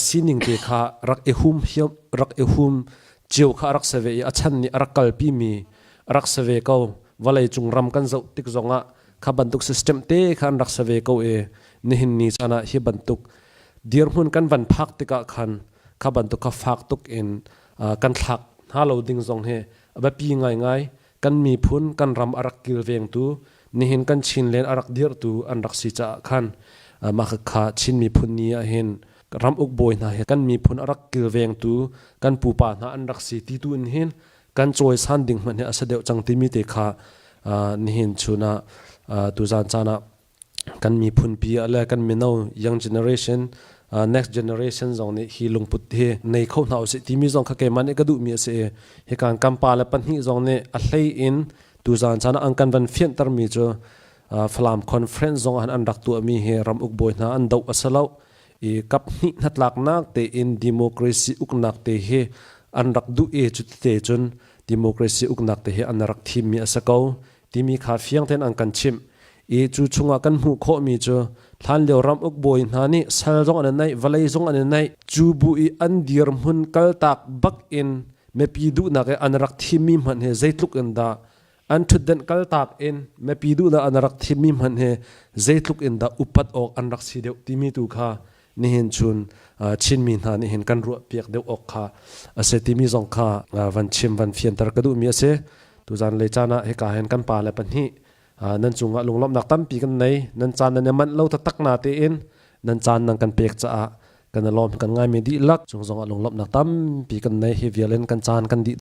sining te kha rak i hum hiam rak i hum cio kha a rak si ve i a chan nih a rak kalpi mi a rak si ve ko. Vawlei cung ram kan zoh tik zongah kha bantuk system te kha an rak si ve ko i nihin ni caan ah hi bantuk dirhmun kan van phak tikah khan kha bantuk kha fak tuk in kan thlak hna lo ding zong hi a biapi ngaingai. Kan miphun kan ram a rak kilvengtu, nihin kan Chinland a rak dirhtu an rak si caah khan mah kha Chin miphun ni ah hin ram uk bawi hna hi kan miphun a rak kilvengtu kan pupa hna an rak si ti tu in hin kan cawisan ding hmanh hi a si deuh cang timi te kha nihin chun ah tuzan caan ah kan miphun pi le kan mino young generation, next generation zong nih hi lungput hi nei kho hna usih timi zong kha keimah nih ka duhmi a si i hi kan kan pa le pahnih zong nih a hlei in. Tuzaan caan ah an kan van fianhtermi cu Falam Conference zong ah an rak tuahmi hi ram uk bawi hna an doh a si lo i kap hnih hnatlaknak tein democracy uknak te hi an rak duh i cutite cun democracy uknak te hi an rak thimmi a si ko timi kha fiang tein an kan chimh i cu chungah kan hmuh khawhmi cu hlanlio ram uk bawi hna nih sal zong an i naih vawlei zong an i naih cu bu i an dirhmun kaltak bak in mipi duhnak i an rak thimmi hmanh hi zeitluk in dah an ṭhutdenh kaltak in mipi duhnak an rak thimmi hmanh hi zeitluk in dah upat awk an rak si deuh timi tu kha nihin chun Chinmi hna nih hin kan ruah piak deuh awk kha a si timi zong kha van chim van fianter ka duhmi a si. Tuzan lei caan ah hika hin kan pa le pahnih nan cungah lunglawmhnak tampi kan nei. Nan caan nan i manh lo taktak na tein nan caan nan kan pek caah kan i lawm kan ngaimi dihlak cung zongah lunglawmhnak tampi kan nei. Hi vial in kan caan kan dih.